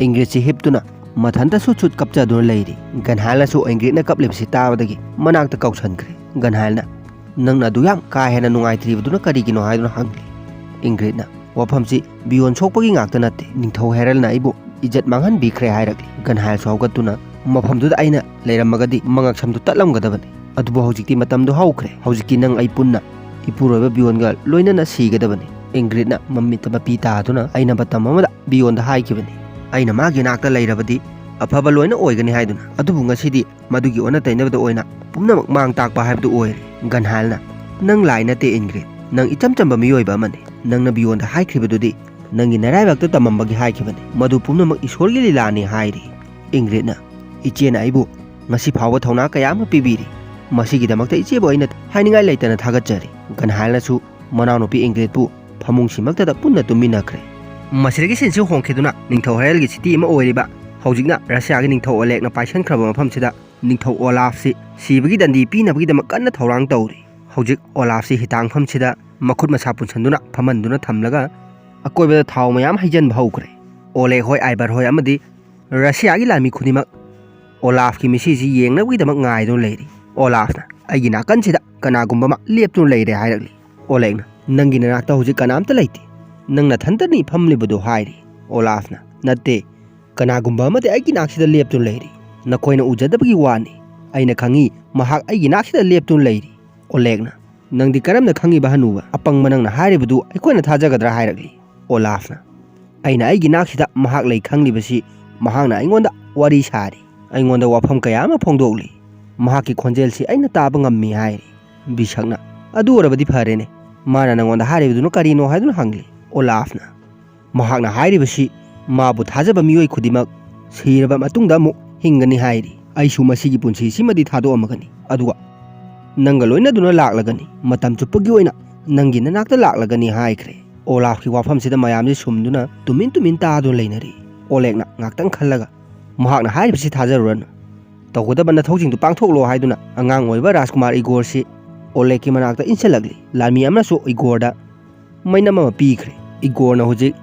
ꯏꯪꯒ꯭ꯔꯤꯠꯁꯤ ꯍꯤꯞꯇꯨꯅ ꯃꯊꯟꯇ ꯁꯨꯠ ꯁꯨꯠ ꯀꯞꯆꯗꯨꯅ ꯂꯩꯔꯤ꯫ ꯒꯟꯍꯥꯏꯜꯅꯁꯨ ꯏꯪꯒ꯭ꯔꯤꯠꯅ ꯀꯞꯂꯤꯕꯁꯤ ꯇꯥꯕꯗꯒꯤ ꯃꯅꯥꯛꯇ ꯀꯧꯁꯟꯈ꯭ꯔꯦ꯫ ꯒꯟꯍꯥꯏꯜꯅ, "ꯅꯪꯅ ꯑꯗꯨ ꯌꯥꯝ ꯀꯥ ꯍꯦꯟꯅ ꯅꯨꯡꯉꯥꯏꯇ꯭ꯔꯤꯕꯗꯨꯅ ꯀꯔꯤꯒꯤꯅꯣ?" ꯍꯥꯏꯗꯨꯅ ꯍꯪꯂꯤ꯫ ꯏꯪꯒ꯭ꯔꯤꯠꯅ, "ꯋꯥꯐꯝꯁꯤ ꯕꯤꯌꯣꯟ ꯁꯣꯛꯄꯒꯤ ꯉꯥꯛꯇ ꯅꯠꯇꯦ꯫ ꯅꯤꯡꯊꯧ ꯍꯦꯔꯜꯅ ꯑꯩꯕꯨ ꯏꯖꯠ ꯃꯥꯡꯍꯟꯕꯤꯈ꯭ꯔꯦ" ꯍꯥꯏꯔꯛꯂꯤ꯫ ꯒꯟꯍꯥꯏꯜꯁꯨ ꯍꯧꯒꯠꯇꯨꯅ, "ꯃꯐꯝꯗꯨꯗ ꯑꯩꯅ ꯂꯩꯔꯝꯃꯒꯗꯤ ꯃꯉꯛꯁꯝꯗꯨ ꯇꯠꯂꯝꯒꯗꯕꯅꯤ꯫ ꯑꯗꯨꯕꯨ ꯍꯧꯖꯤꯛꯇꯤ ꯃꯇꯝꯗꯨ ꯍꯧꯈ꯭ꯔꯦ꯫ ꯍꯧꯖꯤꯛꯇꯤ ꯅꯪ ꯑꯩ ꯄꯨꯟꯅ ꯏꯄꯨꯔꯣꯏꯕ ꯕꯤꯌꯣꯟꯒ ꯂꯣꯏꯅꯅ ꯁꯤꯒꯗꯕꯅꯤ꯫" ꯏꯪꯒ꯭ꯔꯤꯠꯅ ꯃꯃꯤꯠꯇ ꯃꯄꯤ ꯇꯥꯗꯨꯅ, "ꯑꯩꯅ ꯃꯇꯝ ꯑꯃꯗ ꯕꯤꯌꯣꯟꯗ ꯍꯥꯏꯈꯤꯕꯅꯤ, ꯑꯩꯅ ꯃꯥꯒꯤ ꯅꯥꯛꯇ ꯂꯩꯔꯕꯗꯤ ꯑꯐꯕ ꯂꯣꯏꯅ ꯑꯣꯏꯒꯅꯤ ꯍꯥꯏꯗꯨꯅ꯫ ꯑꯗꯨꯕꯨ ꯉꯁꯤꯗꯤ ꯃꯗꯨꯒꯤ ꯑꯣꯟꯅ ꯇꯩꯅꯕꯗ ꯑꯣꯏꯅ ꯄꯨꯝꯅꯃꯛ ꯃꯥꯡ ꯇꯥꯛꯄ ꯍꯥꯏꯕꯗꯨ ꯑꯣꯏꯔꯦ꯫" ꯒꯟꯍꯥꯏꯜꯅ, "ꯅꯪ ꯂꯥꯏ ꯅꯠꯇꯦ ꯏꯪꯒ꯭ꯔꯤꯠ, ꯅꯪ ꯏꯆꯝ ꯆꯝꯕ ꯃꯤꯑꯣꯏꯕ ꯑꯃꯅꯤ꯫ ꯅꯪꯅ ꯕꯤꯌꯣꯟꯗ ꯍꯥꯏꯈ꯭ꯔꯤꯕꯗꯨꯗꯤ ꯅꯪꯒꯤ ꯅꯔꯥꯏꯕꯛꯇ ꯇꯝꯃꯝꯕꯒꯤ ꯍꯥꯏꯈꯤꯕꯅꯤ꯫ ꯃꯗꯨ ꯄꯨꯝꯅꯃꯛ ꯏꯁꯣꯔꯒꯤ ꯂꯤꯂꯥꯅꯤ" ꯍꯥꯏꯔꯤ꯫ ꯏꯪꯒ꯭ꯔꯤꯠꯅ, "ꯏꯆꯦꯅ ꯑꯩꯕꯨ ꯉꯁꯤ ꯐꯥꯎꯕ ꯊꯧꯅꯥ ꯀꯌꯥ ꯑꯃ ꯄꯤꯕꯤꯔꯤ꯫ ꯃꯁꯤꯒꯤꯗꯃꯛꯇ ꯏꯆꯦꯕꯨ ꯑꯩꯅ ꯍꯥꯏꯅꯤꯡꯉꯥꯏ ꯂꯩꯇꯅ ꯊꯥꯒꯠꯆꯔꯤ꯫ ꯒꯟꯍꯥꯏꯜꯅꯁꯨ ꯃꯅꯥꯎꯅꯨꯄꯤ ꯏꯪꯒ꯭ꯔꯤꯠꯄꯨ ꯐꯃꯨꯡꯁꯤꯃꯛꯇꯗ ꯄꯨꯟꯅ ꯇꯨꯝꯃꯤꯟꯅꯈ꯭ꯔꯦ꯫ ꯃꯁꯤꯗꯒꯤ ꯁꯤꯟꯁꯤ ꯍꯣꯡꯈꯤꯗꯨꯅ ꯅꯤꯡꯊꯧ ꯍꯔꯦꯜꯒꯤ ꯁꯤꯇꯤ ꯑꯃ ꯑꯣꯏꯔꯤꯕ, ꯍꯧꯖꯤꯛꯅ ꯔꯁꯤꯌꯥꯒꯤ ꯅꯤꯡꯊꯧ ꯑꯣꯂꯦꯛꯅ ꯄꯥꯏꯁꯟꯈ꯭ꯔꯕ ꯃꯐꯝꯁꯤꯗ ꯅꯤꯡꯊꯧ ꯑꯣꯂꯥꯐꯁꯤ ꯁꯤꯕꯒꯤ ꯗꯟꯗꯤ ꯄꯤꯅꯕꯒꯤꯗꯃꯛ ꯀꯟꯅ ꯊꯧꯔꯥꯡ ꯇꯧꯔꯤ꯫ ꯍꯧꯖꯤꯛ ꯑꯣꯂꯥꯐꯁꯤ ꯍꯤꯇꯥꯡꯐꯝꯁꯤꯗ ꯃꯈꯨꯠ ꯃꯁꯥ ꯄꯨꯟꯁꯤꯟꯗꯨꯅ ꯐꯝꯍꯟꯗꯨꯅ ꯊꯝꯂꯒ ꯑꯀꯣꯏꯕꯗ ꯊꯥꯎ ꯃꯌꯥꯝ ꯍꯩꯖꯤꯟꯕ ꯍꯧꯈ꯭ꯔꯦ꯫ ꯑꯣꯂꯦꯛ ꯍꯣꯏ, ꯑꯥꯏꯕꯔ ꯍꯣꯏ ꯑꯃꯗꯤ ꯔꯁꯤꯌꯥꯒꯤ ꯂꯥꯟꯃꯤ ꯈꯨꯗꯤꯡꯃꯛ ꯑꯣꯂꯥꯐꯀꯤ ꯃꯤꯁꯤꯁꯤ ꯌꯦꯡꯅꯕꯒꯤꯗꯃꯛ ꯉꯥꯏꯗꯨꯅ ꯂꯩꯔꯤ꯫ ꯑꯣꯂꯥꯐꯅ, "ꯑꯩꯒꯤ ꯅꯥꯀꯟꯁꯤꯗ ꯀꯅꯥꯒꯨꯝꯕ ꯑꯃ ꯂꯦꯞꯇꯨꯅ ꯂꯩꯔꯦ" ꯍꯥꯏꯔꯛꯂꯤ꯫ ꯑꯣꯂꯦꯛꯅ, "ꯅꯪꯒꯤ ꯅꯅꯥꯛꯇ ꯍꯧꯖꯤꯛ ꯀꯅꯥꯝꯇ ꯂꯩꯇꯦ, ꯅꯪ ꯅꯊꯟꯇꯅꯤ ꯐꯝꯂꯤꯕꯗꯨ" ꯍꯥꯏꯔꯤ꯫ ꯑꯣꯂꯥꯐꯅ, "ꯅꯠꯇꯦ, ꯀꯅꯥꯒꯨꯝꯕ ꯑꯃꯗꯤ ꯑꯩꯒꯤ ꯅꯥꯛꯁꯤꯗ ꯂꯦꯞꯇꯨꯅ ꯂꯩꯔꯤ꯫ ꯅꯈꯣꯏꯅ ꯎꯖꯗꯕꯒꯤ ꯋꯥꯅꯤ꯫ ꯑꯩꯅ ꯈꯪꯏ, ꯃꯍꯥꯛ ꯑꯩꯒꯤ ꯅꯥꯛꯁꯤꯗ ꯂꯦꯞꯇꯨꯅ ꯂꯩꯔꯤ"꯫ ꯑꯣꯂꯦꯛꯅ, "ꯅꯪꯗꯤ ꯀꯔꯝꯅ ꯈꯪꯉꯤꯕ ꯍꯅꯨꯕ? ꯑꯄꯪꯕ ꯅꯪꯅ ꯍꯥꯏꯔꯤꯕꯗꯨ ꯑꯩꯈꯣꯏꯅ ꯊꯥꯖꯒꯗ꯭ꯔꯥ?" ꯍꯥꯏꯔꯛꯂꯤ꯫ ꯑꯣꯂꯥꯐꯅ, "ꯑꯩꯅ ꯑꯩꯒꯤ ꯅꯥꯛꯁꯤꯗ ꯃꯍꯥꯛ ꯂꯩ ꯈꯪꯂꯤꯕꯁꯤ ꯃꯍꯥꯛꯅ ꯑꯩꯉꯣꯟꯗ ꯋꯥꯔꯤ ꯁꯥꯔꯤ, ꯑꯩꯉꯣꯟꯗ ꯋꯥꯐꯝ ꯀꯌꯥ ꯑꯃ ꯐꯣꯡꯗꯣꯛꯂꯤ꯫ ꯃꯍꯥꯛꯀꯤ ꯈꯣꯟꯖꯦꯜꯁꯤ ꯑꯩꯅ ꯇꯥꯕ ꯉꯝꯃꯤ" ꯍꯥꯏꯔꯤ꯫ ꯕꯤꯁꯛꯅ, "ꯑꯗꯨ ꯑꯣꯏꯔꯕꯗꯤ ꯐꯔꯦꯅꯦ꯫ ꯃꯥꯅ ꯅꯉꯣꯟꯗ ꯍꯥꯏꯔꯤꯕꯗꯨꯅ ꯀꯔꯤꯅꯣ?" ꯍꯥꯏꯗꯨꯅ ꯍꯪꯂꯤ꯫ ꯑꯣꯂꯥꯐꯅ, "ꯃꯍꯥꯛꯅ ꯍꯥꯏꯔꯤꯕꯁꯤ ꯃꯥꯕꯨ ꯊꯥꯖꯕ ꯃꯤꯑꯣꯏ ꯈꯨꯗꯤꯡꯃꯛ ꯁꯤꯔꯕ ꯃꯇꯨꯡꯗ ꯑꯃꯨꯛ ꯍꯤꯡꯒꯅꯤ ꯍꯥꯏꯔꯤ꯫ ꯑꯩꯁꯨ ꯃꯁꯤꯒꯤ ꯄꯨꯟꯁꯤꯁꯤꯃꯗꯤ ꯊꯥꯗꯣꯛꯑꯝꯃꯒꯅꯤ, ꯑꯗꯨꯒ ꯅꯪꯒ ꯂꯣꯏꯅꯗꯨꯅ ꯂꯥꯛꯂꯒꯅꯤ, ꯃꯇꯝ ꯆꯨꯞꯄꯒꯤ ꯑꯣꯏꯅ ꯅꯪꯒꯤ ꯅꯅꯥꯛꯇ ꯂꯥꯛꯂꯒꯅꯤ" ꯍꯥꯏꯈ꯭ꯔꯦ꯫ ꯑꯣꯂꯥꯐꯀꯤ ꯋꯥꯐꯝꯁꯤꯗ ꯃꯌꯥꯝꯁꯤ ꯁꯨꯝꯗꯨꯅ ꯇꯨꯃꯤꯟ ꯇꯨꯃꯤꯟ ꯇꯥꯗꯨꯅ ꯂꯩꯅꯔꯤ꯫ ꯑꯣꯂꯦꯛꯅ ꯉꯥꯛꯇꯪ ꯈꯜꯂꯒ, "ꯃꯍꯥꯛꯅ ꯍꯥꯏꯔꯤꯕꯁꯤ ꯊꯥꯖꯔꯨꯔꯅꯨ꯫ ꯇꯧꯒꯗꯕ ꯅꯊꯧꯁꯤꯡꯗꯨ ꯄꯥꯡꯊꯣꯛꯂꯣ" ꯍꯥꯏꯗꯨꯅ ꯑꯉꯥꯡ ꯑꯣꯏꯕ ꯔꯥꯖꯀꯨꯃꯥꯔ ꯏꯒꯣꯔꯁꯤ ꯑꯣꯂꯦꯛꯀꯤ ꯃꯅꯥꯛꯇ ꯏꯟꯁꯤꯜꯂꯛꯂꯤ꯫ ꯂꯥꯟꯃꯤ ꯑꯃꯅꯁꯨ ꯏꯒꯣꯔꯗ ꯃꯩꯅꯝ ꯑꯃ ꯄꯤꯈ꯭ꯔꯦ꯫ ꯏꯒꯣꯔꯅ ꯍꯧꯖꯤꯛ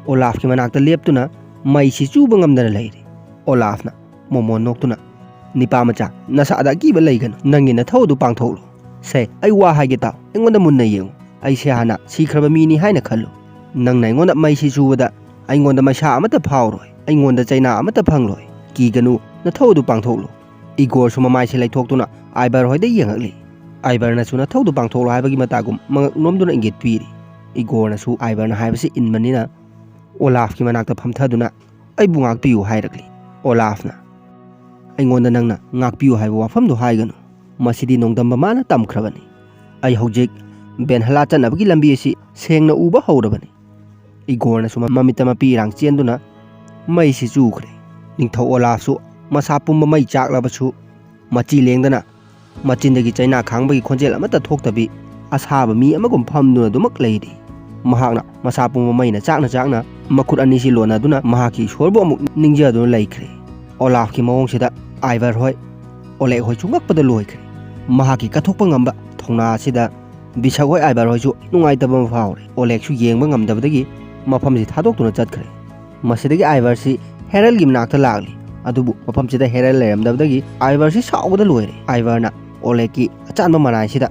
ꯑꯣꯂꯥꯐꯀꯤ ꯃꯅꯥꯛꯇ ꯂꯦꯞꯇꯨꯅ ꯃꯩꯁꯤ ꯆꯨꯕ ꯉꯝꯗꯅ ꯂꯩꯔꯤ꯫ ꯑꯣꯂꯥꯐꯅ ꯃꯣꯃꯣꯟ ꯅꯣꯛꯇꯨꯅ, "ꯅꯤꯄꯥ ꯃꯆꯥ, ꯅꯁꯥꯗ ꯑꯀꯤꯕ ꯂꯩꯒꯅꯨ, ꯅꯪꯒꯤ ꯅꯊꯧ ꯑꯗꯨ ꯄꯥꯡꯊꯣꯛꯂꯣ꯫ ꯁꯦ, ꯑꯩ ꯋꯥ ꯍꯥꯏꯒꯦ ꯇꯥꯎ, ꯑꯩꯉꯣꯟꯗ ꯃꯨꯟꯅ ꯌꯦꯡꯉꯨ꯫ ꯑꯩꯁꯦ ꯍꯥꯟꯅ ꯁꯤꯈ꯭ꯔꯕ ꯃꯤꯅꯤ ꯍꯥꯏꯅ ꯈꯜꯂꯨ꯫ ꯅꯪꯅ ꯑꯩꯉꯣꯟꯗ ꯃꯩꯁꯤ ꯆꯨꯕꯗ ꯑꯩꯉꯣꯟꯗ ꯃꯩꯁꯥ ꯑꯃꯠꯇ ꯐꯥꯎꯔꯣꯏ, ꯑꯩꯉꯣꯟꯗ ꯆꯩꯅꯥ ꯑꯃꯠꯇ ꯐꯪꯂꯣꯏ꯫ ꯀꯤꯒꯅꯨ, ꯅꯊꯧ ꯑꯗꯨ ꯄꯥꯡꯊꯣꯛꯂꯣ"꯫ ꯏꯒꯣꯔꯁꯨ ꯃꯃꯥꯏꯁꯦ ꯂꯩꯊꯣꯛꯇꯨꯅ ꯑꯥꯏꯕꯔ ꯍꯣꯏꯗ ꯌꯦꯡꯉꯛꯂꯤ꯫ ꯑꯥꯏꯕꯔꯅꯁꯨ ꯅꯊꯧꯗꯨ ꯄꯥꯡꯊꯣꯛꯂꯣ ꯍꯥꯏꯕꯒꯤ ꯃꯇꯥꯒꯨꯝ ꯃꯉꯛ ꯅꯣꯝꯗꯨꯅ ꯏꯪꯒꯤꯠ ꯄꯤꯔꯤ꯫ ꯏꯒꯣꯔꯅꯁꯨ ꯑꯥꯏꯕꯔꯅ ꯍꯥꯏꯕꯁꯤ ꯏꯟꯕꯅꯤꯅ ꯑꯣꯂꯥꯐꯀꯤ ꯃꯅꯥꯛꯇ ꯐꯝꯊꯗꯨꯅ, "ꯑꯩꯕꯨ ꯉꯥꯛꯄꯤꯌꯨ" ꯍꯥꯏꯔꯛꯂꯤ꯫ ꯑꯣꯂꯥꯐꯅ, "ꯑꯩꯉꯣꯟꯗ ꯅꯪꯅ ꯉꯥꯛꯄꯤꯌꯨ ꯍꯥꯏꯕ ꯋꯥꯐꯝꯗꯨ ꯍꯥꯏꯒꯅꯨ꯫ ꯃꯁꯤꯗꯤ ꯅꯣꯡꯗꯝꯕ ꯃꯥꯅ ꯇꯝꯈ꯭ꯔꯕꯅꯤ꯫ ꯑꯩ ꯍꯧꯖꯤꯛ ꯕꯦꯟꯍꯂꯥ ꯆꯠꯅꯕꯒꯤ ꯂꯝꯕꯤ ꯑꯁꯤ ꯁꯦꯡꯅ ꯎꯕ ꯍꯧꯔꯕꯅꯤ"꯫ ꯏꯒꯣꯔꯅꯁꯨ ꯃ-, ꯃꯃꯤꯠꯇ ꯃꯄꯤ ꯏꯔꯥꯡ ꯆꯦꯟꯗꯨꯅ ꯃꯩꯁꯤ ꯆꯨꯈ꯭ꯔꯦ꯫ ꯅꯤꯡꯊꯧ ꯑꯣꯂꯥꯐꯁꯨ ꯃꯁꯥ ꯄꯨꯝꯕ ꯃꯩ ꯆꯥꯛꯂꯕꯁꯨ ꯃꯆꯤ ꯂꯦꯡꯗꯅ ꯃꯆꯤꯟꯗꯒꯤ ꯆꯩꯅꯥ ꯈꯥꯡꯕꯒꯤ ꯈꯣꯟꯖꯦꯜ ꯑꯃꯠꯇ ꯊꯣꯛꯇꯕꯤ, ꯑꯁꯥꯕ ꯃꯤ ꯑꯃꯒꯨꯝ ꯐꯝꯗꯨꯅ ꯑꯗꯨꯃꯛ ꯂꯩꯔꯤ꯫ ꯃꯍꯥꯛꯅ ꯃꯁꯥ ꯄꯨꯝꯕ ꯃꯩꯅ ꯆꯥꯛꯅ ꯆꯥꯛꯅ ꯃꯈꯨꯠ ꯑꯅꯤꯁꯤ ꯂꯣꯟꯅꯗꯨꯅ ꯃꯍꯥꯛꯀꯤ ꯏꯁꯣꯔꯕꯨ ꯑꯃꯨꯛ ꯅꯤꯡꯖꯗꯨꯅ ꯂꯩꯈ꯭ꯔꯦ꯫ ꯑꯣꯂꯥꯐꯀꯤ ꯃꯑꯣꯡꯁꯤꯗ ꯑꯥꯏꯚꯔ ꯍꯣꯏ, ꯑꯣꯂꯦꯛ ꯍꯣꯏꯁꯨ ꯉꯛꯄꯗ ꯂꯣꯏꯈ꯭ꯔꯦ꯫ ꯃꯍꯥꯛꯀꯤ ꯀꯠꯊꯣꯛꯄ ꯉꯝꯕ ꯊꯧꯅꯥ ꯑꯁꯤꯗ ꯕꯤꯁꯛ ꯍꯣꯏ, ꯑꯥꯏꯚꯔ ꯍꯣꯏꯁꯨ ꯅꯨꯡꯉꯥꯏꯇꯕ ꯑꯃ ꯐꯥꯎꯔꯦ꯫ ꯑꯣꯂꯦꯛꯁꯨ ꯌꯦꯡꯕ ꯉꯝꯗꯕꯗꯒꯤ ꯃꯐꯝꯁꯤ ꯊꯥꯗꯣꯛꯇꯨꯅ ꯆꯠꯈ꯭ꯔꯦ꯫ ꯃꯁꯤꯗꯒꯤ ꯑꯥꯏꯚꯔꯁꯤ ꯍꯦꯔꯜꯒꯤ ꯃꯅꯥꯛꯇ ꯂꯥꯛꯂꯤ꯫ ꯑꯗꯨꯕꯨ ꯃꯐꯝꯁꯤꯗ ꯍꯦꯔꯜ ꯂꯩꯔꯝꯗꯕꯗꯒꯤ ꯑꯥꯏꯚꯔꯁꯤ ꯁꯥꯎꯕꯗ ꯂꯣꯏꯔꯦ꯫ ꯑꯥꯏꯚꯔꯅ ꯑꯣꯂꯦꯛꯀꯤ ꯑꯆꯥꯟꯕ ꯃꯅꯥꯏꯁꯤꯗ,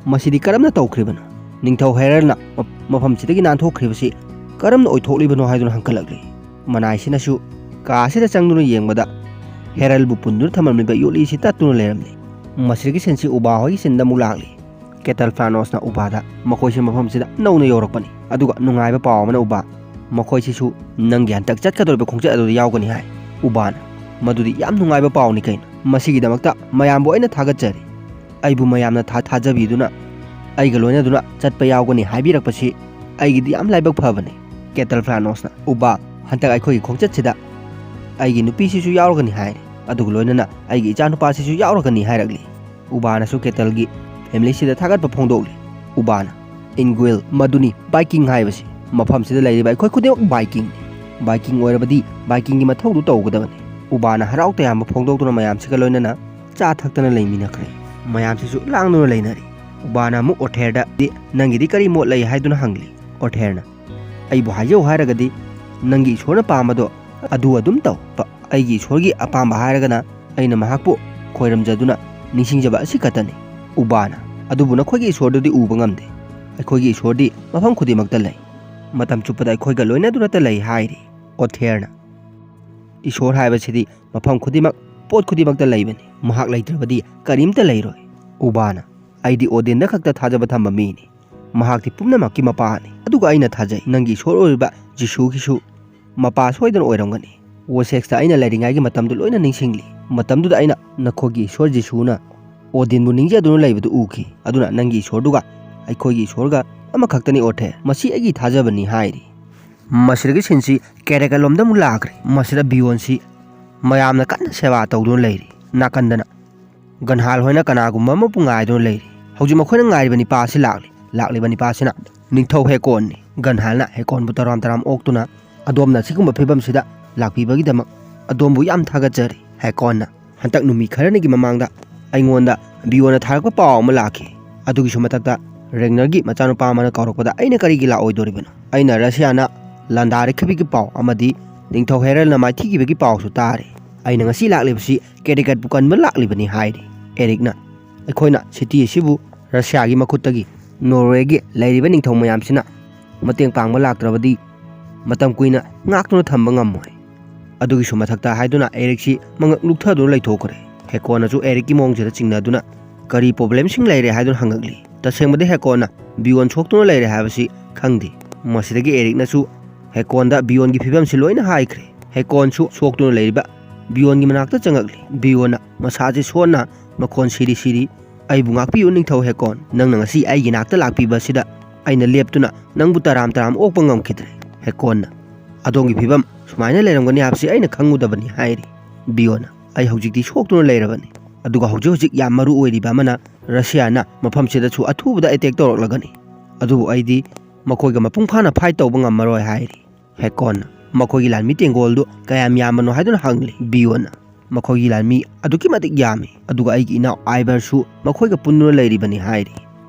"ꯃꯁꯤꯗꯤ ꯀꯔꯝꯅ ꯇꯧꯈ꯭ꯔꯤꯕꯅꯣ? ꯅꯤꯡꯊꯧ ꯍꯦꯔꯜꯅ ꯃ-, ꯃꯐꯝꯁꯤꯗꯒꯤ ꯅꯥꯟꯊꯣꯛꯈ꯭ꯔꯤꯕꯁꯤ ꯀꯔꯝꯅ ꯑꯣꯏꯊꯣꯛꯂꯤꯕꯅꯣ?" ꯍꯥꯏꯗꯨꯅ ꯍꯪꯒꯠꯂꯛꯂꯤ꯫ ꯃꯅꯥꯏꯁꯤꯅꯁꯨ ꯀꯥ ꯑꯁꯤꯗ ꯆꯪꯗꯨꯅ ꯌꯦꯡꯕꯗ ꯍꯦꯔꯜꯕꯨ ꯄꯨꯟꯗꯨꯅ ꯊꯝꯂꯝꯂꯤꯕ ꯌꯣꯠꯂꯤꯁꯤ ꯇꯠꯇꯨꯅ ꯂꯩꯔꯝꯂꯤ꯫ ꯃꯁꯤꯗꯒꯤ ꯁꯤꯟꯁꯤ ꯎꯕꯥ ꯍꯣꯏꯒꯤ ꯁꯤꯟꯗ ꯑꯃꯨꯛ ꯂꯥꯛꯂꯤ꯫ ꯀꯦꯇꯜ ꯐ꯭ꯂꯥꯅꯣꯁꯅ ꯎꯕꯥꯗ, "ꯃꯈꯣꯏꯁꯦ ꯃꯐꯝꯁꯤꯗ ꯅꯧꯅ ꯌꯧꯔꯛꯄꯅꯤ, ꯑꯗꯨꯒ ꯅꯨꯡꯉꯥꯏꯕ ꯄꯥꯎ ꯑꯃꯅ ꯎꯕꯥ, ꯃꯈꯣꯏꯁꯤꯁꯨ ꯅꯪꯒꯤ ꯍꯟꯗꯛ ꯆꯠꯀꯗꯧꯔꯤꯕ ꯈꯣꯡꯆꯠ ꯑꯗꯨꯗ ꯌꯥꯎꯒꯅꯤ" ꯍꯥꯏ꯫ ꯎꯕꯥꯅ, "ꯃꯗꯨꯗꯤ ꯌꯥꯝ ꯅꯨꯡꯉꯥꯏꯕ ꯄꯥꯎꯅꯤ ꯀꯩꯅꯣ꯫ ꯃꯁꯤꯒꯤꯗꯃꯛꯇ ꯃꯌꯥꯝꯕꯨ ꯑꯩꯅ ꯊꯥꯒꯠꯆꯔꯤ꯫ ꯑꯩꯕꯨ ꯃꯌꯥꯝꯅ ꯊꯥ-, ꯊꯥꯖꯕꯤꯗꯨꯅ ꯑꯩꯒ ꯂꯣꯏꯅꯗꯨꯅ ꯆꯠꯄ ꯌꯥꯎꯒꯅꯤ ꯍꯥꯏꯕꯤꯔꯛꯄꯁꯤ ꯑꯩꯒꯤꯗꯤ ꯌꯥꯝ ꯂꯥꯏꯕꯛ ꯐꯕꯅꯤ꯫" ꯀꯦꯇꯜ ꯐ꯭ꯂꯥꯅꯣꯁꯅ, "ꯎꯕꯥ, ꯍꯟꯗꯛ ꯑꯩꯈꯣꯏꯒꯤ ꯈꯣꯡꯆꯠꯁꯤꯗ ꯑꯩꯒꯤ ꯅꯨꯄꯤꯁꯤꯁꯨ ꯌꯥꯎꯔꯒꯅꯤ ꯍꯥꯏꯔꯤ, ꯑꯗꯨꯒ ꯂꯣꯏꯅꯅ ꯑꯩꯒꯤ ꯏꯆꯥꯅꯨꯄꯥꯁꯤꯁꯨ ꯌꯥꯎꯔꯒꯅꯤ" ꯍꯥꯏꯔꯛꯂꯤ꯫ ꯎꯕꯥꯅꯁꯨ ꯀꯦꯇꯜꯒꯤ ꯐꯦꯃꯤꯂꯤꯁꯤꯗ ꯊꯥꯒꯠꯄ ꯐꯣꯡꯗꯣꯛꯂꯤ꯫ ꯎꯕꯥꯅ, "ꯏꯟꯒ꯭ꯋꯤꯜ, ꯃꯗꯨꯅꯤ ꯚꯥꯏꯀꯤꯡ ꯍꯥꯏꯕꯁꯤ꯫ ꯃꯐꯝꯁꯤꯗ ꯂꯩꯔꯤꯕ ꯑꯩꯈꯣꯏ ꯈꯨꯗꯤꯡꯃꯛ ꯚꯥꯏꯀꯤꯡꯅꯤ꯫ ꯚꯥꯏꯀꯤꯡ ꯑꯣꯏꯔꯕꯗꯤ ꯚꯥꯏꯀꯤꯡꯒꯤ ꯃꯊꯧꯗꯨ ꯇꯧꯒꯗꯕꯅꯤ꯫" ꯎꯕꯥꯅ ꯍꯔꯥꯎ ꯇꯌꯥꯝꯕ ꯐꯣꯡꯗꯣꯛꯇꯨꯅ ꯃꯌꯥꯝꯁꯤꯒ ꯂꯣꯏꯅꯅ ꯆꯥ ꯊꯛꯇꯅ ꯂꯩꯃꯤꯟꯅꯈ꯭ꯔꯦ꯫ ꯃꯌꯥꯝꯁꯤꯁꯨ ꯂꯥꯡꯗꯨꯅ ꯂꯩꯅꯔꯤ꯫ ꯎꯕꯥꯅ ꯑꯃꯨꯛ ꯑꯣꯊꯦꯔꯗ, "ꯅꯪꯒꯤꯗꯤ ꯀꯔꯤ ꯃꯣꯠ ꯂꯩ?" ꯍꯥꯏꯗꯨꯅ ꯍꯪꯂꯤ꯫ ꯑꯣꯊꯦꯔꯅ, "ꯑꯩꯕꯨ ꯍꯥꯏꯖꯧ ꯍꯥꯏꯔꯒꯗꯤ ꯅꯪꯒꯤ ꯏꯁꯣꯔꯅ ꯄꯥꯝꯕꯗꯣ ꯑꯗꯨ ꯑꯗꯨꯝ ꯇꯧ꯫ ꯄ-, ꯑꯩꯒꯤ ꯏꯁꯣꯔꯒꯤ ꯑꯄꯥꯝꯕ ꯍꯥꯏꯔꯒꯅ ꯑꯩꯅ ꯃꯍꯥꯛꯄꯨ ꯈꯣꯏꯔꯝꯖꯗꯨꯅ ꯅꯤꯡꯁꯤꯡꯖꯕ ꯑꯁꯤ ꯈꯛꯇꯅꯤ꯫" ꯎꯕꯥꯅ, "ꯑꯗꯨꯕꯨ ꯅꯈꯣꯏꯒꯤ ꯏꯁꯣꯔꯗꯨꯗꯤ ꯎꯕ ꯉꯝꯗꯦ꯫ ꯑꯩꯈꯣꯏꯒꯤ ꯏꯁꯣꯔꯗꯤ ꯃꯐꯝ ꯈꯨꯗꯤꯡꯃꯛꯇ ꯂꯩ꯫ ꯃꯇꯝ ꯆꯨꯞꯄꯗ ꯑꯩꯈꯣꯏꯒ ꯂꯣꯏꯅꯗꯨꯅꯇ ꯂꯩ" ꯍꯥꯏꯔꯤ꯫ ꯑꯣꯊꯦꯔꯅ, "ꯏꯁꯣꯔ ꯍꯥꯏꯕꯁꯤꯗꯤ ꯃꯐꯝ ꯈꯨꯗꯤꯡꯃꯛ, ꯄꯣꯠ ꯈꯨꯗꯤꯡꯃꯛꯇ ꯂꯩꯕꯅꯤ꯫ ꯃꯍꯥꯛ ꯂꯩꯇ꯭ꯔꯕꯗꯤ ꯀꯔꯤꯝꯇ ꯂꯩꯔꯣꯏ꯫" ꯎꯕꯥꯅ, "ꯑꯩꯗꯤ ꯑꯣꯗꯤꯟꯗ ꯈꯛꯇ ꯊꯥꯖꯕ ꯊꯝꯕ ꯃꯤꯅꯤ꯫ ꯃꯍꯥꯛꯇꯤ ꯄꯨꯝꯅꯃꯛꯀꯤ ꯃꯄꯥꯅꯤ꯫ ꯑꯗꯨꯒ ꯑꯩꯅ ꯊꯥꯖꯩ, ꯅꯪꯒꯤ ꯏꯁꯣꯔ ꯑꯣꯏꯔꯤꯕ ꯖꯤꯁꯨꯒꯤꯁꯨ ꯃꯄꯥ ꯁꯣꯏꯗꯅ ꯑꯣꯏꯔꯝꯒꯅꯤ꯫" ꯋꯣꯁꯦꯛꯁꯇ ꯑꯩꯅ ꯂꯩꯔꯤꯉꯩꯒꯤ ꯃꯇꯝꯗꯨ ꯂꯣꯏꯅ ꯅꯤꯡꯁꯤꯡꯂꯤ꯫ ꯃꯇꯝꯗꯨꯗ ꯑꯩꯅ ꯅꯈꯣꯏꯒꯤ ꯏꯁꯣꯔ ꯖꯤꯁꯨꯅ ꯑꯣꯗꯤꯟꯕꯨ ꯅꯤꯡꯖꯗꯨꯅ ꯂꯩꯕꯗꯨ ꯎꯈꯤ꯫ ꯑꯗꯨꯅ ꯅꯪꯒꯤ ꯏꯁꯣꯔꯗꯨꯒ ꯑꯩꯈꯣꯏꯒꯤ ꯏꯁꯣꯔꯒ ꯑꯃꯈꯛꯇꯅꯤ, ꯑꯣꯊꯦꯔ꯫ ꯃꯁꯤ ꯑꯩꯒꯤ ꯊꯥꯖꯕꯅꯤ" ꯍꯥꯏꯔꯤ꯫ ꯃꯁꯤꯗꯒꯤ ꯁꯤꯟꯁꯤ ꯀꯦꯔꯦꯀꯜꯂꯣꯝꯗ ꯑꯃꯨꯛ ꯂꯥꯛꯈ꯭ꯔꯦ꯫ ꯃꯁꯤꯗ ꯕꯤꯌꯣꯟꯁꯤ ꯃꯌꯥꯝꯅ ꯀꯟꯅ ꯁꯦꯕꯥ ꯇꯧꯗꯨꯅ ꯂꯩꯔꯤ꯫ ꯅꯥꯀꯟꯗꯅ ꯒꯟꯍꯥꯜ ꯍꯣꯏꯅ ꯀꯅꯥꯒꯨꯝꯕ ꯑꯃꯕꯨ ꯉꯥꯏꯗꯨꯅ ꯂꯩꯔꯤ꯫ ꯍꯧꯖꯤꯛ ꯃꯈꯣꯏꯅ ꯉꯥꯏꯔꯤꯕ ꯅꯤꯄꯥ ꯑꯁꯤ ꯂꯥꯛꯂꯤ꯫ ꯂꯥꯛꯂꯤꯕ ꯅꯤꯄꯥ ꯑꯁꯤꯅ ꯅꯤꯡꯊꯧ ꯍꯦꯀꯣꯟꯅꯤ꯫ ꯒꯟꯍꯥꯜꯅ ꯍꯦꯀꯣꯟꯕꯨ ꯇꯔꯥꯝ ꯇꯔꯥꯝ ꯑꯣꯛꯇꯨꯅ, "ꯑꯗꯣꯝꯅ ꯑꯁꯤꯒꯨꯝꯕ ꯐꯤꯕꯝꯁꯤꯗ ꯂꯥꯛꯄꯤꯕꯒꯤꯗꯃꯛ ꯑꯗꯣꯝꯕꯨ ꯌꯥꯝ ꯊꯥꯒꯠꯆꯔꯤ꯫" ꯍꯦꯀꯣꯟꯅ, "ꯍꯟꯗꯛ ꯅꯨꯃꯤꯠ ꯈꯔꯅꯤꯒꯤ ꯃꯃꯥꯡꯗ ꯑꯩꯉꯣꯟꯗ ꯕꯤꯌꯣꯟꯅ ꯊꯥꯔꯛꯄ ꯄꯥꯎ ꯑꯃ ꯂꯥꯛꯈꯤ꯫ ꯑꯗꯨꯒꯤꯁꯨ ꯃꯊꯛꯇ ꯔꯦꯒꯅꯔꯒꯤ ꯃꯆꯥꯅꯨꯄꯥ ꯑꯃꯅ ꯀꯧꯔꯛꯄꯗ ꯑꯩꯅ ꯀꯔꯤꯒꯤ ꯂꯥꯛꯑꯣꯏꯗꯣꯔꯤꯕꯅꯣ? ꯑꯩꯅ ꯔꯁꯤꯌꯥꯅ ꯂꯥꯟꯗꯥꯔꯛꯈꯤꯕꯒꯤ ꯄꯥꯎ ꯑꯃꯗꯤ ꯅꯤꯡꯊꯧ ꯍꯦꯔꯜꯅ ꯃꯥꯏꯊꯤꯈꯤꯕꯒꯤ ꯄꯥꯎꯁꯨ ꯇꯥꯔꯦ꯫ ꯑꯩꯅ ꯉꯁꯤ ꯂꯥꯛꯂꯤꯕꯁꯤ ꯀꯦꯔꯤꯀꯠꯄꯨ ꯀꯟꯕ ꯂꯥꯛꯂꯤꯕꯅꯤ" ꯍꯥꯏꯔꯤ꯫ ꯑꯦꯔꯤꯛꯅ, "ꯑꯩꯈꯣꯏꯅ ꯁꯤꯇꯤ ꯑꯁꯤꯕꯨ ꯔꯁꯤꯌꯥꯒꯤ ꯃꯈꯨꯠꯇꯒꯤ ꯅꯣꯔꯋꯦꯒꯤ ꯂꯩꯔꯤꯕ ꯅꯤꯡꯊꯧ ꯃꯌꯥꯝꯁꯤꯅ ꯃꯇꯦꯡ ꯄꯥꯡꯕ ꯂꯥꯛꯇ꯭ꯔꯕꯗꯤ ꯃꯇꯝ ꯀꯨꯏꯅ ꯉꯥꯛꯇꯨꯅ ꯊꯝꯕ ꯉꯝꯃꯣꯏ꯫" ꯑꯗꯨꯒꯤꯁꯨ ꯃꯊꯛꯇ ꯍꯥꯏꯗꯨꯅ ꯑꯦꯔꯤꯛꯁꯤ ꯃꯉꯛ ꯂꯨꯛꯊꯗꯨꯅ ꯂꯩꯊꯣꯛꯈ꯭ꯔꯦ꯫ ꯍꯦꯀꯣꯟꯅꯁꯨ ꯑꯦꯔꯤꯛꯀꯤ ꯃꯑꯣꯡꯁꯤꯗ ꯆꯤꯡꯅꯗꯨꯅ, "ꯀꯔꯤ ꯄ꯭ꯔꯣꯕ꯭ꯂꯦꯝꯁꯤꯡ ꯂꯩꯔꯦ?" ꯍꯥꯏꯗꯨꯅ ꯍꯪꯉꯛꯂꯤ꯫ ꯇꯁꯦꯡꯕꯗꯤ ꯍꯦꯀꯣꯟꯅ ꯕꯤꯌꯣꯟ ꯁꯣꯛꯇꯨꯅ ꯂꯩꯔꯦ ꯍꯥꯏꯕꯁꯤ ꯈꯪꯗꯦ꯫ ꯃꯁꯤꯗꯒꯤ ꯑꯦꯔꯤꯛꯅꯁꯨ ꯍꯦꯀꯣꯟꯗ ꯕꯤꯌꯣꯟꯒꯤ ꯐꯤꯕꯝꯁꯤ ꯂꯣꯏꯅ ꯍꯥꯏꯈ꯭ꯔꯦ꯫ ꯍꯦꯀꯣꯟꯁꯨ ꯁꯣꯛꯇꯨꯅ ꯂꯩꯔꯤꯕ ꯕꯤꯌꯣꯟꯒꯤ ꯃꯅꯥꯛꯇ ꯆꯪꯉꯛꯂꯤ꯫ ꯕꯤꯌꯣꯟꯅ ꯃꯁꯥꯁꯦ ꯁꯣꯟꯅ ꯃꯈꯣꯟ ꯁꯤꯔꯤ ꯁꯤꯔꯤ, "ꯑꯩꯕꯨ ꯉꯥꯛꯄꯤꯌꯨ ꯅꯤꯡꯊꯧ ꯍꯦꯀꯣꯟ, ꯅꯪꯅ ꯉꯁꯤ ꯑꯩꯒꯤ ꯅꯥꯛꯇ ꯂꯥꯛꯄꯤꯕ ꯑꯁꯤꯗ ꯑꯩꯅ ꯂꯦꯞꯇꯨꯅ ꯅꯪꯕꯨ ꯇꯔꯥꯝ ꯇꯔꯥꯝ ꯑꯣꯛꯄ ꯉꯝꯈꯤꯗ꯭ꯔꯦ꯫" ꯍꯦꯀꯣꯟꯅ, "ꯑꯗꯣꯝꯒꯤ ꯐꯤꯕꯝ ꯁꯨꯃꯥꯏꯅ ꯂꯩꯔꯝꯒꯅꯤ ꯍꯥꯏꯕꯁꯤ ꯑꯩꯅ ꯈꯪꯉꯨꯗꯕꯅꯤ" ꯍꯥꯏꯔꯤ꯫ ꯕꯤꯌꯣꯟꯅ, "ꯑꯩ ꯍꯧꯖꯤꯛꯇꯤ ꯁꯣꯛꯇꯨꯅ ꯂꯩꯔꯕꯅꯤ, ꯑꯗꯨꯒ ꯍꯧꯖꯤꯛ ꯍꯧꯖꯤꯛ ꯌꯥꯝ ꯃꯔꯨ ꯑꯣꯏꯔꯤꯕ ꯑꯃꯅ ꯔꯁꯤꯌꯥꯅ ꯃꯐꯝꯁꯤꯗꯁꯨ ꯑꯊꯨꯕꯗ ꯑꯦꯇꯦꯛ ꯇꯧꯔꯛꯂꯒꯅꯤ꯫ ꯑꯗꯨꯕꯨ ꯑꯩꯗꯤ ꯃꯈꯣꯏꯒ ꯃꯄꯨꯡ ꯐꯥꯅ ꯐꯥꯏꯠ ꯇꯧꯕ ꯉꯝꯃꯔꯣꯏ" ꯍꯥꯏꯔꯤ꯫ ꯍꯦꯀꯣꯟꯅ, "ꯃꯈꯣꯏꯒꯤ ꯂꯥꯟꯃꯤ ꯇꯦꯡꯒꯣꯜꯗꯨ ꯀꯌꯥꯝ ꯌꯥꯝꯕꯅꯣ?" ꯍꯥꯏꯗꯨꯅ ꯍꯪꯂꯤ꯫ ꯕꯤꯌꯣꯟꯅ, "ꯃꯈꯣꯏꯒꯤ ꯂꯥꯟꯃꯤ ꯑꯗꯨꯛꯀꯤ ꯃꯇꯤꯛ ꯌꯥꯝꯃꯤ, ꯑꯗꯨꯒ ꯑꯩꯒꯤ ꯏꯅꯥꯎ ꯑꯥꯏꯕꯔꯁꯨ ꯃꯈꯣꯏꯒ ꯄꯨꯟꯗꯨꯅ ꯂꯩꯔꯤꯕꯅꯤ" ꯍꯥꯏꯔꯤ꯫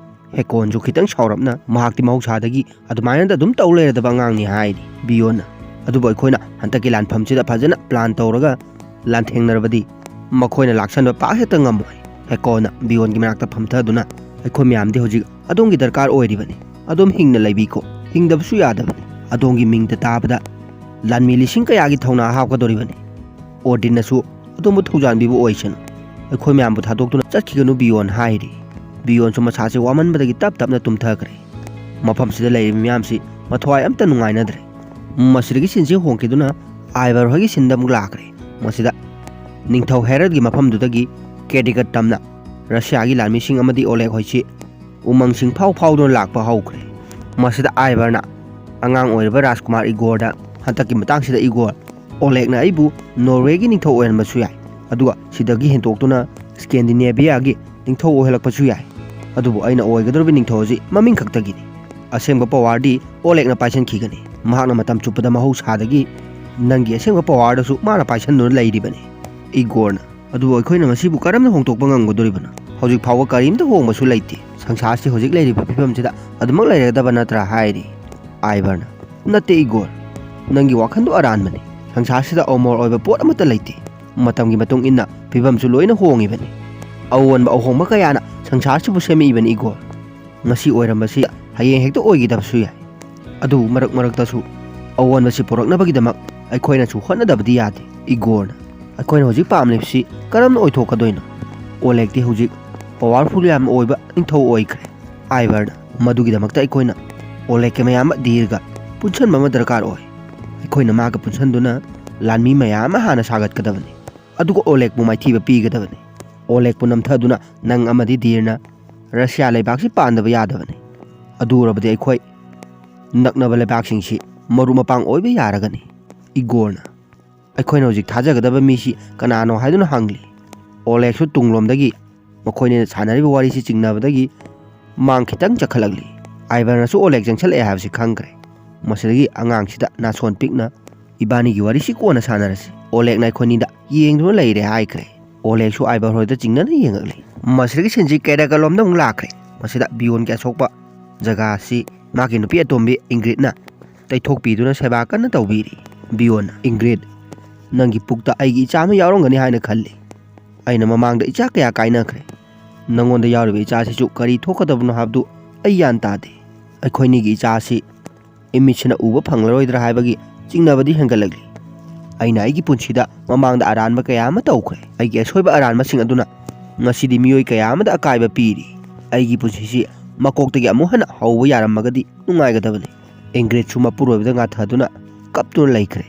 ꯍꯦꯀꯣꯟꯁꯨ ꯈꯤꯇꯪ ꯁꯥꯎꯔꯞꯅ, "ꯃꯍꯥꯛꯇꯤ ꯃꯍꯧꯁꯥꯗꯒꯤ ꯑꯗꯨꯃꯥꯏꯅ ꯑꯗꯨꯝ ꯇꯧ ꯂꯩꯔꯗꯕ ꯑꯉꯥꯡꯅꯤ" ꯍꯥꯏꯔꯤ꯫ ꯕꯤꯌꯣꯟꯅ, "ꯑꯗꯨꯕꯨ ꯑꯩꯈꯣꯏꯅ ꯍꯟꯗꯛꯀꯤ ꯂꯥꯟꯐꯝꯁꯤꯗ ꯐꯖꯅ ꯄ꯭ꯂꯥꯟ ꯇꯧꯔꯒ ꯂꯥꯟꯊꯦꯡꯅꯔꯕꯗꯤ ꯃꯈꯣꯏꯅ ꯂꯥꯛꯁꯟꯕ ꯄꯥꯛ ꯍꯦꯛꯇ ꯉꯝꯃꯣꯏ꯫" ꯍꯦꯀꯣꯟꯅ ꯕꯤꯌꯣꯟꯒꯤ ꯃꯅꯥꯛꯇ ꯐꯝꯊꯗꯨꯅ, "ꯑꯩꯈꯣꯏ ꯃꯌꯥꯝꯗꯤ ꯍꯧꯖꯤꯛ ꯑꯗꯣꯝꯒꯤ ꯗꯔꯀꯥꯔ ꯑꯣꯏꯔꯤꯕꯅꯤ꯫ ꯑꯗꯣꯝ ꯍꯤꯡꯅ ꯂꯩꯕꯤꯈꯣ꯫ ꯍꯤꯡꯗꯕꯁꯨ ꯌꯥꯗꯕꯅꯤ꯫ ꯑꯗꯣꯝꯒꯤ ꯃꯤꯡꯗ ꯇꯥꯕꯗ ꯂꯥꯟꯃꯤ ꯂꯤꯁꯤꯡ ꯀꯌꯥꯒꯤ ꯊꯧꯅꯥ ꯍꯥꯞꯀꯗꯧꯔꯤꯕꯅꯤ꯫ ꯑꯣꯔꯗꯤꯟꯅꯁꯨ ꯑꯗꯣꯝꯕꯨ ꯊꯧꯖꯥꯟꯕꯤꯕ ꯑꯣꯏꯁꯅꯨ꯫ ꯑꯩꯈꯣꯏ ꯃꯌꯥꯝꯕꯨ ꯊꯥꯗꯣꯛꯇꯨꯅ ꯆꯠꯈꯤꯒꯅꯨ ꯕꯤꯌꯣꯟ" ꯍꯥꯏꯔꯤ꯫ ꯕꯤꯌꯣꯟꯁꯨ ꯃꯁꯥꯁꯦ ꯋꯥꯃꯟꯕꯗꯒꯤ ꯇꯞ ꯇꯞꯅ ꯇꯨꯝꯊꯈ꯭ꯔꯦ꯫ ꯃꯐꯝꯁꯤꯗ ꯂꯩꯔꯤꯕ ꯃꯤꯌꯥꯝꯁꯤ ꯃꯊ꯭ꯋꯥꯏ ꯑꯝꯇ ꯅꯨꯡꯉꯥꯏꯅꯗ꯭ꯔꯦ꯫ ꯃꯁꯤꯗꯒꯤ ꯁꯤꯟꯁꯦ ꯍꯣꯡꯈꯤꯗꯨꯅ ꯑꯥꯏꯕꯔ ꯍꯣꯏꯒꯤ ꯁꯤꯟꯗ ꯑꯃꯨꯛ ꯂꯥꯛꯈ꯭ꯔꯦ꯫ ꯃꯁꯤꯗ ꯅꯤꯡꯊꯧ ꯍꯦꯔꯠꯀꯤ ꯃꯐꯝꯗꯨꯗꯒꯤ ꯀꯦꯗꯤꯀꯠ ꯇꯝꯅ ꯔꯁꯤꯌꯥꯒꯤ ꯂꯥꯟꯃꯤꯁꯤꯡ ꯑꯃꯗꯤ ꯑꯣꯂꯦꯒ ꯍꯣꯏꯁꯤ ꯎꯃꯪꯁꯤꯡ ꯐꯥꯎ ꯐꯥꯎꯗꯨꯅ ꯂꯥꯛꯄ ꯍꯧꯈ꯭ꯔꯦ꯫ ꯃꯁꯤꯗ ꯑꯥꯏꯕꯔꯅ ꯑꯉꯥꯡ ꯑꯣꯏꯔꯤꯕ ꯔꯥꯖꯀꯨꯃꯥꯔ ꯏꯒꯣꯔꯗ, "ꯍꯟꯗꯛꯀꯤ ꯃꯇꯥꯡꯁꯤꯗ ꯏꯒꯣꯔ, ꯑꯣꯂꯦꯒꯅ ꯑꯩꯕꯨ ꯅꯣꯔꯋꯦꯒꯤ ꯅꯤꯡꯊꯧ ꯑꯣꯏꯍꯟꯕꯁꯨ ꯌꯥꯏ, ꯑꯗꯨꯒ ꯁꯤꯗꯒꯤ ꯍꯦꯟꯗꯣꯛꯇꯨꯅ ꯁ꯭ꯀꯦꯟꯗꯤꯅꯦꯕꯤꯌꯥꯒꯤ ꯅꯤꯡꯊꯧ ꯑꯣꯏꯍꯜꯂꯛꯄꯁꯨ ꯌꯥꯏ꯫ ꯑꯗꯨꯕꯨ ꯑꯩꯅ ꯑꯣꯏꯒꯗꯧꯔꯤꯕ ꯅꯤꯡꯊꯧ ꯑꯁꯤ ꯃꯃꯤꯡ ꯈꯛꯇꯒꯤꯅꯤ꯫ ꯑꯁꯦꯡꯕ ꯄꯋꯥꯔꯗꯤ ꯑꯣꯂꯦꯛꯅ ꯄꯥꯏꯁꯟꯈꯤꯒꯅꯤ꯫ ꯃꯍꯥꯛꯅ ꯃꯇꯝ ꯆꯨꯞꯄꯗ ꯃꯍꯧꯁꯥꯗꯒꯤ ꯅꯪꯒꯤ ꯑꯁꯦꯡꯕ ꯄꯋꯥꯔꯗꯁꯨ ꯃꯥꯅ ꯄꯥꯏꯁꯟꯗꯨꯅ ꯂꯩꯔꯤꯕꯅꯤ꯫ ꯏꯒꯣꯔꯅ, ꯑꯗꯨꯕꯨ ꯑꯩꯈꯣꯏꯅ ꯃꯁꯤꯕꯨ ꯀꯔꯝꯅ ꯍꯣꯡꯗꯣꯛꯄ ꯉꯝꯒꯗꯧꯔꯤꯕꯅꯣ? ꯍꯧꯖꯤꯛ ꯐꯥꯎꯕ ꯀꯔꯤꯝꯇ ꯍꯣꯡꯕꯁꯨ ꯂꯩꯇꯦ꯫ ꯁꯪꯁꯥꯔꯁꯤ ꯍꯧꯖꯤꯛ ꯂꯩꯔꯤꯕ ꯐꯤꯕꯝꯁꯤꯗ ꯑꯗꯨꯃꯛ ꯂꯩꯔꯒꯗꯕ ꯅꯠꯇ꯭ꯔꯥ ꯍꯥꯏꯔꯤ꯫ ꯑꯥꯏꯚꯔꯅ, ꯅꯠꯇꯦ ꯏꯒꯣꯔ, ꯅꯪꯒꯤ ꯋꯥꯈꯜꯗꯣ ꯑꯔꯥꯟꯕꯅꯤ꯫ ꯁꯪꯁꯥꯔꯁꯤꯗ ꯑꯃꯣꯔ ꯑꯣꯏꯕ ꯄꯣꯠ ꯑꯃꯠꯇ ꯂꯩꯇꯦ꯫ ꯃꯇꯝꯒꯤ ꯃꯇꯨꯡ ꯏꯟꯅ ꯐꯤꯕꯝꯁꯨ ꯂꯣꯏꯅ ꯍꯣꯡꯉꯤꯕꯅꯤ꯫ ꯑꯑꯣꯟꯕ ꯑꯍꯣꯡꯕ ꯀꯌꯥꯅ ꯁꯪꯁꯥꯔꯁꯤꯕꯨ ꯁꯦꯝꯃꯛꯏꯕꯅꯤ ꯏꯒꯣꯔ꯫ ꯉꯁꯤ ꯑꯣꯏꯔꯝꯕꯁꯤ ꯍꯌꯦꯡ ꯍꯦꯛꯇ ꯑꯣꯏꯈꯤꯗꯕꯁꯨ ꯌꯥꯏ꯫ ꯑꯗꯨꯕꯨ ꯃꯔꯛ ꯃꯔꯛꯇꯁꯨ ꯑꯑꯣꯟꯕꯁꯤ ꯄꯨꯔꯛꯅꯕꯒꯤꯗꯃꯛ ꯑꯩꯈꯣꯏꯅꯁꯨ ꯍꯣꯠꯅꯗꯕꯗꯤ ꯌꯥꯗꯦ꯫ ꯏꯒꯣꯔꯅ, ꯑꯩꯈꯣꯏꯅ ꯍꯧꯖꯤꯛ ꯄꯥꯝꯂꯤꯕꯁꯤ ꯀꯔꯝꯅ ꯑꯣꯏꯊꯣꯛꯀꯗꯣꯏꯅꯣ? ꯑꯣꯂꯦꯛꯇꯤ ꯍꯧꯖꯤꯛ ꯄꯋꯥꯔꯐꯨꯜ ꯌꯥꯝꯅ ꯑꯣꯏꯕ ꯅꯤꯡꯊꯧ ꯑꯣꯏꯈ꯭ꯔꯦ꯫ ꯑꯥꯏꯚꯔꯅ, ꯃꯗꯨꯒꯤꯗꯃꯛꯇ ꯑꯩꯈꯣꯏꯅ ꯑꯣꯂꯦꯛꯀ ꯃꯌꯥꯝ ꯑꯃ ꯗꯤꯔꯒ ꯄꯨꯟꯁꯟꯕ ꯑꯃ ꯗꯔꯀꯥꯔ ꯑꯣꯏ꯫ ꯑꯩꯈꯣꯏꯅ ꯃꯥꯒ ꯄꯨꯟꯁꯟꯗꯨꯅ ꯂꯥꯟꯃꯤ ꯃꯌꯥꯝ ꯑꯃ ꯍꯥꯟꯅ ꯁꯥꯒꯠꯀꯗꯕꯅꯤ꯫ ꯑꯗꯨꯒ ꯑꯣꯂꯦꯛꯄꯨ ꯃꯥꯏꯊꯤꯕ ꯄꯤꯒꯗꯕꯅꯤ꯫ ꯑꯣꯂꯦꯛꯄꯨ ꯅꯝꯊꯗꯨꯅ ꯅꯪ ꯑꯃꯗꯤ ꯗꯤꯔꯅ ꯔꯁꯤꯌꯥ ꯂꯩꯕꯥꯛꯁꯤ ꯄꯥꯟꯗꯕ ꯌꯥꯗꯕꯅꯤ꯫ ꯑꯗꯨ ꯑꯣꯏꯔꯕꯗꯤ ꯑꯩꯈꯣꯏ ꯅꯛꯅꯕ ꯂꯩꯕꯥꯛꯁꯤꯡꯁꯤ ꯃꯔꯨꯞ ꯃꯄꯥꯡ ꯑꯣꯏꯕ ꯌꯥꯔꯒꯅꯤ꯫ ꯏꯒꯣꯔꯅ, ꯑꯩꯈꯣꯏꯅ ꯍꯧꯖꯤꯛ ꯊꯥꯖꯒꯗꯕ ꯃꯤꯁꯤ ꯀꯅꯥꯅꯣ ꯍꯥꯏꯗꯨꯅ ꯍꯪꯂꯤ꯫ ꯑꯣꯂꯦꯛꯁꯨ ꯇꯨꯡꯂꯣꯝꯗꯒꯤ ꯃꯈꯣꯏꯅ ꯁꯥꯟꯅꯔꯤꯕ ꯋꯥꯔꯤꯁꯤ ꯆꯤꯡꯅꯕꯗꯒꯤ ꯃꯥꯡ ꯈꯤꯇꯪ ꯆꯈꯠꯂꯛꯂꯤ꯫ ꯑꯥꯏꯚꯔꯅꯁꯨ ꯑꯣꯂꯦꯛ ꯆꯪꯁꯜꯂꯛꯑꯦ ꯍꯥꯏꯕꯁꯤ ꯈꯪꯈ꯭ꯔꯦ꯫ ꯃꯁꯤꯗꯒꯤ ꯑꯉꯥꯡꯁꯤꯗ ꯅꯥꯁꯣꯟ ꯄꯤꯛꯅ, "ꯏꯕꯥꯅꯤꯒꯤ ꯋꯥꯔꯤꯁꯤ ꯀꯣꯟꯅ ꯁꯥꯟꯅꯔꯁꯤ꯫ ꯑꯣꯂꯦꯛꯅ ꯑꯩꯈꯣꯏꯅꯤꯗ ꯌꯦꯡꯗꯨꯅ ꯂꯩꯔꯦ" ꯍꯥꯏꯈ꯭ꯔꯦ꯫ ꯑꯣꯂꯦꯛꯁꯨ ꯑꯥꯏꯚꯔ ꯍꯣꯏꯗ ꯆꯤꯡꯅꯅ ꯌꯦꯡꯉꯛꯂꯤ꯫ ꯃꯁꯤꯗꯒꯤ ꯁꯤꯟꯁꯤ ꯀꯦꯔꯦꯒ ꯂꯣꯝꯗ ꯑꯃꯨꯛ ꯂꯥꯛꯈ꯭ꯔꯦ꯫ ꯃꯁꯤꯗ ꯕꯤꯌꯣꯟꯒꯤ ꯑꯁꯣꯛꯄ ꯖꯒꯥ ꯑꯁꯤ ꯃꯥꯒꯤ ꯅꯨꯄꯤ ꯑꯇꯣꯝꯕꯤ ꯏꯪꯒ꯭ꯔꯤꯠꯅ ꯇꯩꯊꯣꯛꯄꯤꯗꯨꯅ ꯁꯦꯕꯥ ꯀꯟꯅ ꯇꯧꯕꯤꯔꯤ꯫ ꯕꯤꯌꯣꯟꯅ, "ꯏꯪꯒ꯭ꯔꯤꯠ, ꯅꯪꯒꯤ ꯄꯨꯛꯇ ꯑꯩꯒꯤ ꯏꯆꯥ ꯑꯃ ꯌꯥꯎꯔꯝꯒꯅꯤ ꯍꯥꯏꯅ ꯈꯜꯂꯤ꯫ ꯑꯩꯅ ꯃꯃꯥꯡꯗ ꯏꯆꯥ ꯀꯌꯥ ꯀꯥꯏꯅꯈ꯭ꯔꯦ꯫ ꯅꯪꯉꯣꯟꯗ ꯌꯥꯎꯔꯤꯕ ꯏꯆꯥꯁꯤꯁꯨ ꯀꯔꯤ ꯊꯣꯛꯀꯗꯕꯅꯣ ꯍꯥꯏꯕꯗꯨ ꯑꯩ ꯒ꯭ꯌꯥꯟ ꯇꯥꯗꯦ꯫ ꯑꯩꯈꯣꯏꯅꯤꯒꯤ ꯏꯆꯥ ꯑꯁꯤ ꯏꯃꯤꯠꯁꯤꯅ ꯎꯕ ꯐꯪꯂꯔꯣꯏꯗ꯭ꯔꯥ ꯍꯥꯏꯕꯒꯤ ꯆꯤꯡꯅꯕꯗꯤ ꯍꯦꯟꯒꯠꯂꯛꯂꯤ꯫ ꯑꯩꯅ ꯑꯩꯒꯤ ꯄꯨꯟꯁꯤꯗ ꯃꯃꯥꯡꯗ ꯑꯔꯥꯟꯕ ꯀꯌꯥ ꯑꯃ ꯇꯧꯈ꯭ꯔꯦ꯫ ꯑꯩꯒꯤ ꯑꯁꯣꯏꯕ ꯑꯔꯥꯟꯕꯁꯤꯡ ꯑꯗꯨꯅ ꯉꯁꯤꯗꯤ ꯃꯤꯑꯣꯏ ꯀꯌꯥ ꯑꯃꯗ ꯑꯀꯥꯏꯕ ꯄꯤꯔꯤ꯫ ꯑꯩꯒꯤ ꯄꯨꯟꯁꯤꯁꯤ ꯃꯀꯣꯛꯇꯒꯤ ꯑꯃꯨꯛ ꯍꯟꯅ ꯍꯧꯕ ꯌꯥꯔꯝꯃꯒꯗꯤ ꯅꯨꯡꯉꯥꯏꯒꯗꯕꯅꯤ"꯫ ꯏꯪꯒ꯭ꯔꯤꯠꯁꯨ ꯃꯄꯨꯔꯣꯏꯕꯗ ꯉꯥꯊꯗꯨꯅ ꯀꯞꯇꯨꯅ ꯂꯩꯈ꯭ꯔꯦ꯫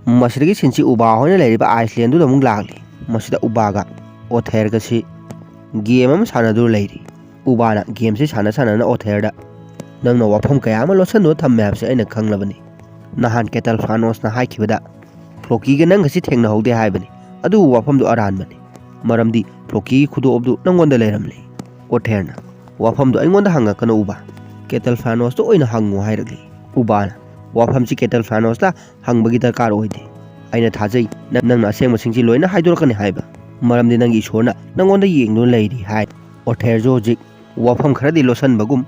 ꯃꯁꯤꯗꯒꯤ ꯁꯤꯟꯁꯤ ꯎꯕꯥ ꯍꯣꯏꯅ ꯂꯩꯔꯤꯕ ꯑꯥꯏꯁꯂꯦꯟꯗꯨꯗ ꯑꯃꯨꯛ ꯂꯥꯛꯂꯤ꯫ ꯃꯁꯤꯗ ꯎꯕꯥꯒ ꯑꯣꯊꯦꯔꯒꯁꯤ ꯒꯦꯝ ꯑꯃ ꯁꯥꯟꯅꯗꯨꯅ ꯂꯩꯔꯤ꯫ ꯎꯕꯥꯅ ꯒꯦꯝꯁꯤ ꯁꯥꯟꯅ ꯁꯥꯟꯅꯅ ꯑꯣꯊꯦꯔꯗ, "ꯅꯪꯅ ꯋꯥꯐꯝ ꯀꯌꯥ ꯑꯃ ꯂꯣꯠꯁꯤꯟꯗꯨꯅ ꯊꯝꯃꯦ ꯍꯥꯏꯕꯁꯤ ꯑꯩꯅ ꯈꯪꯂꯕꯅꯤ꯫ ꯅꯍꯥꯟ ꯀꯦꯇꯜ ꯐꯥꯅꯣꯁꯅ ꯍꯥꯏꯈꯤꯕꯗ ꯐ꯭ꯂꯣꯀꯤꯒ ꯅꯪꯒꯁꯤ ꯊꯦꯡꯅꯍꯧꯗꯦ ꯍꯥꯏꯕꯅꯤ꯫ ꯑꯗꯨꯕꯨ ꯋꯥꯐꯝꯗꯨ ꯑꯔꯥꯟꯕꯅꯤ꯫ ꯃꯔꯝꯗꯤ ꯐ꯭ꯂꯣꯀꯤꯒꯤ ꯈꯨꯗꯣꯞ ꯑꯗꯨ ꯅꯪꯉꯣꯟꯗ ꯂꯩꯔꯝꯂꯦ꯫ ꯑꯣꯊꯦꯔꯅ, "ꯋꯥꯐꯝꯗꯨ ꯑꯩꯉꯣꯟꯗ ꯍꯪꯉꯛꯀꯅꯨ ꯎꯕꯥ, ꯀꯦꯇꯜꯐ꯭ꯂꯥꯅꯣꯁꯇ ꯑꯣꯏꯅ ꯍꯪꯉꯨ" ꯍꯥꯏꯔꯛꯂꯤ꯫ ꯎꯕꯥꯅ, "ꯋꯥꯐꯝꯁꯤ ꯀꯦꯇꯜꯐ꯭ꯂꯥꯅꯣꯁꯇ ꯍꯪꯕꯒꯤ ꯗꯔꯀꯥꯔ ꯑꯣꯏꯗꯦ꯫ ꯑꯩꯅ ꯊꯥꯖꯩ ꯅꯪ-, ꯅꯪꯅ ꯑꯁꯦꯡꯕꯁꯤꯡꯁꯤ ꯂꯣꯏꯅ ꯍꯥꯏꯗꯣꯔꯛꯀꯅꯤ ꯍꯥꯏꯕ, ꯃꯔꯝꯗꯤ ꯅꯪꯒꯤ ꯏꯁꯣꯔꯅ ꯅꯪꯉꯣꯟꯗ ꯌꯦꯡꯗꯨꯅ ꯂꯩꯔꯤ" ꯍꯥꯏ꯫ ꯑꯣꯊꯦꯔꯁꯨ ꯍꯧꯖꯤꯛ ꯋꯥꯐꯝ ꯈꯔꯗꯤ ꯂꯣꯠꯁꯟꯕꯒꯨꯝ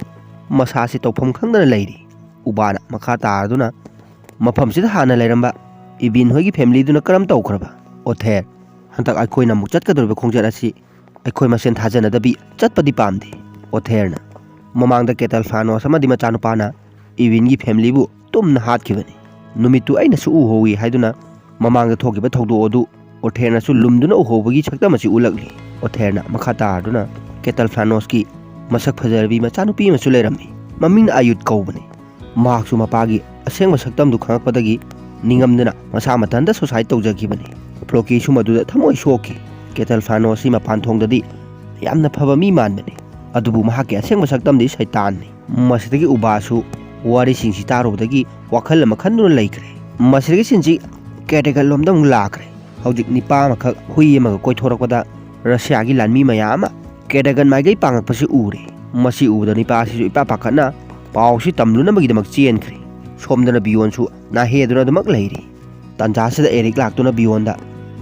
ꯃꯁꯥꯁꯤ ꯇꯧꯐꯝ ꯈꯪꯗꯅ ꯂꯩꯔꯤ꯫ ꯎꯕꯥꯅ ꯃꯈꯥ ꯇꯥꯔꯗꯨꯅ, "ꯃꯐꯝꯁꯤꯗ ꯍꯥꯟꯅ ꯂꯩꯔꯝꯕ ꯏꯕꯤꯟ ꯍꯣꯏꯒꯤ ꯐꯦꯃꯤꯂꯤꯗꯨꯅ ꯀꯔꯝ ꯇꯧꯈ꯭ꯔꯕ?" ꯑꯣꯊꯦꯔ, "ꯍꯟꯗꯛ ꯑꯩꯈꯣꯏꯅ ꯑꯃꯨꯛ ꯆꯠꯀꯗꯧꯔꯤꯕ ꯈꯣꯡꯆꯠ ꯑꯁꯤ ꯑꯩꯈꯣꯏ ꯃꯁꯦꯟ ꯊꯥꯖꯅꯗꯕꯤ ꯆꯠꯄꯗꯤ ꯄꯥꯝꯗꯦ꯫" ꯑꯣꯊꯦꯔꯅ, "ꯃꯃꯥꯡꯗ ꯀꯦꯇꯜꯐ꯭ꯂꯥꯅꯣꯁ ꯑꯃꯗꯤ ꯃꯆꯥꯅꯨꯄꯥꯅ ꯏꯕꯤꯟꯒꯤ ꯐꯦꯃꯤꯂꯤꯕꯨ ꯇꯨꯝꯅ ꯍꯥꯠꯈꯤꯕꯅꯤ꯫ ꯅꯨꯃꯤꯠꯇꯨ ꯑꯩꯅꯁꯨ ꯎꯍꯧꯏ" ꯍꯥꯏꯗꯨꯅ ꯃꯃꯥꯡꯗ ꯊꯣꯛꯈꯤꯕ ꯊꯧꯗꯣꯛ ꯑꯗꯨ ꯑꯣꯊꯦꯔꯅꯁꯨ ꯂꯨꯝꯗꯨꯅ ꯎꯍꯧꯕꯒꯤ ꯁꯛꯇꯝ ꯑꯁꯤ ꯎꯠꯂꯛꯂꯤ꯫ ꯑꯣꯊꯦꯔꯅ ꯃꯈꯥ ꯇꯥꯔꯗꯨꯅ, "ꯀꯦꯇꯜꯐ꯭ꯂꯥꯅꯣꯁꯀꯤ ꯃꯁꯛ ꯐꯖꯔꯕꯤ ꯃꯆꯥꯅꯨꯄꯤ ꯑꯃꯁꯨ ꯂꯩꯔꯝꯃꯤ꯫ ꯃꯃꯤꯡꯅ ꯑꯌꯨꯠ ꯀꯧꯕꯅꯤ꯫ ꯃꯍꯥꯛꯁꯨ ꯃꯄꯥꯒꯤ ꯑꯁꯦꯡꯕ ꯁꯛꯇꯝꯗꯨ ꯈꯪꯂꯛꯄꯗꯒꯤ ꯅꯤꯡꯉꯝꯗꯅ ꯃꯁꯥ ꯃꯊꯟꯇ ꯁꯨꯁꯥꯏꯗ ꯇꯧꯖꯈꯤꯕꯅꯤ꯫ ꯐ꯭ꯂꯣꯀꯤꯁꯨ ꯃꯗꯨꯗ ꯊꯃꯣꯏ ꯁꯣꯛꯈꯤ꯫ ꯀꯦꯇꯜꯐ꯭ꯂꯥꯅꯣꯁꯤ ꯃꯄꯥꯟ ꯊꯣꯡꯗꯗꯤ ꯌꯥꯝꯅ ꯐꯕ ꯃꯤ ꯃꯥꯟꯕꯅꯤ, ꯑꯗꯨꯕꯨ ꯃꯍꯥꯛꯀꯤ ꯑꯁꯦꯡꯕ ꯁꯛꯇꯝꯗꯤ ꯁꯩꯇꯥꯟꯅꯤ꯫" ꯃꯁꯤꯗꯒꯤ ꯎꯕꯥꯁꯨ ꯋꯥꯔꯤꯁꯤꯡꯁꯤ ꯇꯥꯔꯨꯕꯗꯒꯤ ꯋꯥꯈꯜ ꯑꯃ ꯈꯟꯗꯨꯅ ꯂꯩꯈ꯭ꯔꯦ꯫ ꯃꯁꯤꯗꯒꯤ ꯁꯤꯟꯁꯤ ꯀꯦꯇꯦꯒꯟ ꯂꯣꯝꯗ ꯑꯃꯨꯛ ꯂꯥꯛꯈ꯭ꯔꯦ꯫ ꯍꯧꯖꯤꯛ ꯅꯤꯄꯥ ꯑꯃꯈꯛ ꯍꯨꯏ ꯑꯃꯒ ꯀꯣꯏꯊꯣꯔꯛꯄꯗ ꯔꯁꯤꯌꯥꯒꯤ ꯂꯥꯟꯃꯤ ꯃꯌꯥꯝ ꯑꯃ ꯀꯦꯇꯦꯒꯟ ꯃꯥꯏꯀꯩ ꯄꯥꯡꯉꯛꯄꯁꯤ ꯎꯔꯦ꯫ ꯃꯁꯤ ꯎꯕꯗ ꯅꯤꯄꯥꯁꯤꯁꯨ ꯏꯄꯥ ꯄꯥꯈꯠꯅ ꯄꯥꯎꯁꯤ ꯇꯝꯂꯨꯅꯕꯒꯤꯗꯃꯛ ꯆꯦꯟꯈ꯭ꯔꯦ꯫ ꯁꯣꯝꯗꯅ ꯕꯤꯌꯣꯟꯁꯨ ꯅꯥꯍꯦꯗꯨꯅ ꯑꯗꯨꯃꯛ ꯂꯩꯔꯤ꯫ ꯇꯥꯟꯖꯥꯁꯤꯗ ꯑꯦꯔꯤꯛ ꯂꯥꯛꯇꯨꯅ ꯕꯤꯌꯣꯟꯗ,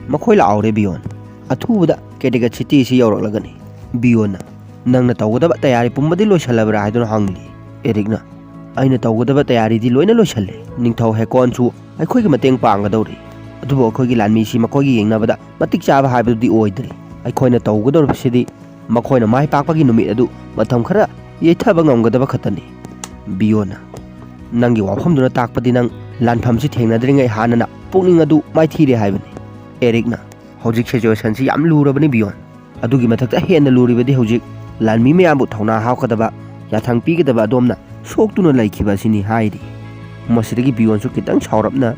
"ꯃꯈꯣꯏ ꯂꯥꯛꯍꯧꯔꯦ ꯕꯤꯌꯣꯟ꯫ ꯑꯊꯨꯕꯗ ꯀꯦꯇꯦꯒꯠ ꯁꯤꯇꯤꯁꯤ ꯌꯧꯔꯛꯂꯒꯅꯤ꯫" ꯕꯤꯌꯣꯟꯅ, "ꯅꯪꯅ ꯇꯧꯒꯗꯕ ꯇꯌꯥꯔꯤ ꯄꯨꯝꯕꯗꯤ ꯂꯣꯏꯁꯤꯜꯂꯕ꯭ꯔꯥ?" ꯍꯥꯏꯗꯨꯅ ꯍꯪꯂꯤ꯫ ꯑꯦꯔꯤꯛꯅ, "ꯑꯩꯅ ꯇꯧꯒꯗꯕ ꯇꯌꯥꯔꯤꯗꯤ ꯂꯣꯏꯅ ꯂꯣꯏꯁꯤꯜꯂꯦ꯫ ꯅꯤꯡꯊꯧ ꯍꯦꯀꯣꯟꯁꯨ ꯑꯩꯈꯣꯏꯒꯤ ꯃꯇꯦꯡ ꯄꯥꯡꯒꯗꯧꯔꯤ꯫ ꯑꯗꯨꯕꯨ ꯑꯩꯈꯣꯏꯒꯤ ꯂꯥꯟꯃꯤꯁꯤ ꯃꯈꯣꯏꯒꯤ ꯌꯦꯡꯅꯕꯗ ꯃꯇꯤꯛ ꯆꯥꯕ ꯍꯥꯏꯕꯗꯨꯗꯤ ꯑꯣꯏꯗ꯭ꯔꯤ꯫ ꯑꯩꯈꯣꯏꯅ ꯇꯧꯒꯗꯧꯔꯤꯕꯁꯤꯗꯤ ꯃꯈꯣꯏꯅ ꯃꯥꯏ ꯄꯥꯛꯄꯒꯤ ꯅꯨꯃꯤꯠ ꯑꯗꯨ ꯃꯇꯝ ꯈꯔ ꯌꯩꯊꯕ ꯉꯝꯒꯗꯕ ꯈꯛꯇꯅꯤ꯫" ꯕꯤꯌꯣꯟꯅ, "ꯅꯪꯒꯤ ꯋꯥꯐꯝꯗꯨꯅ ꯇꯥꯛꯄꯗꯤ ꯅꯪ ꯂꯥꯟꯐꯝꯁꯤ ꯊꯦꯡꯅꯗ꯭ꯔꯤꯉꯩ ꯍꯥꯟꯅꯅ ꯄꯨꯛꯅꯤꯡ ꯑꯗꯨ ꯃꯥꯏꯊꯤꯔꯦ ꯍꯥꯏꯕꯅꯤ꯫" ꯑꯦꯔꯤꯛꯅ, "ꯍꯧꯖꯤꯛ ꯁꯤꯆꯨꯋꯦꯁꯟꯁꯤ ꯌꯥꯝ ꯂꯨꯔꯕꯅꯤ ꯕꯤꯌꯣꯟ꯫ ꯑꯗꯨꯒꯤ ꯃꯊꯛꯇ ꯍꯦꯟꯅ ꯂꯨꯔꯤꯕꯗꯤ ꯍꯧꯖꯤꯛ ꯂꯥꯟꯃꯤ ꯃꯌꯥꯝꯕꯨ ꯊꯧꯅꯥ ꯍꯥꯞꯀꯗꯕ, ꯌꯥꯊꯪ ꯄꯤꯒꯗꯕ ꯑꯗꯣꯝꯅ ꯁꯣꯛꯇꯨꯅ ꯂꯩꯈꯤꯕ ꯑꯁꯤꯅꯤ" ꯍꯥꯏꯔꯤ꯫ ꯃꯁꯤꯗꯒꯤ ꯕꯤꯌꯣꯟꯁꯨ ꯈꯤꯇꯪ ꯁꯥꯎꯔꯞꯅ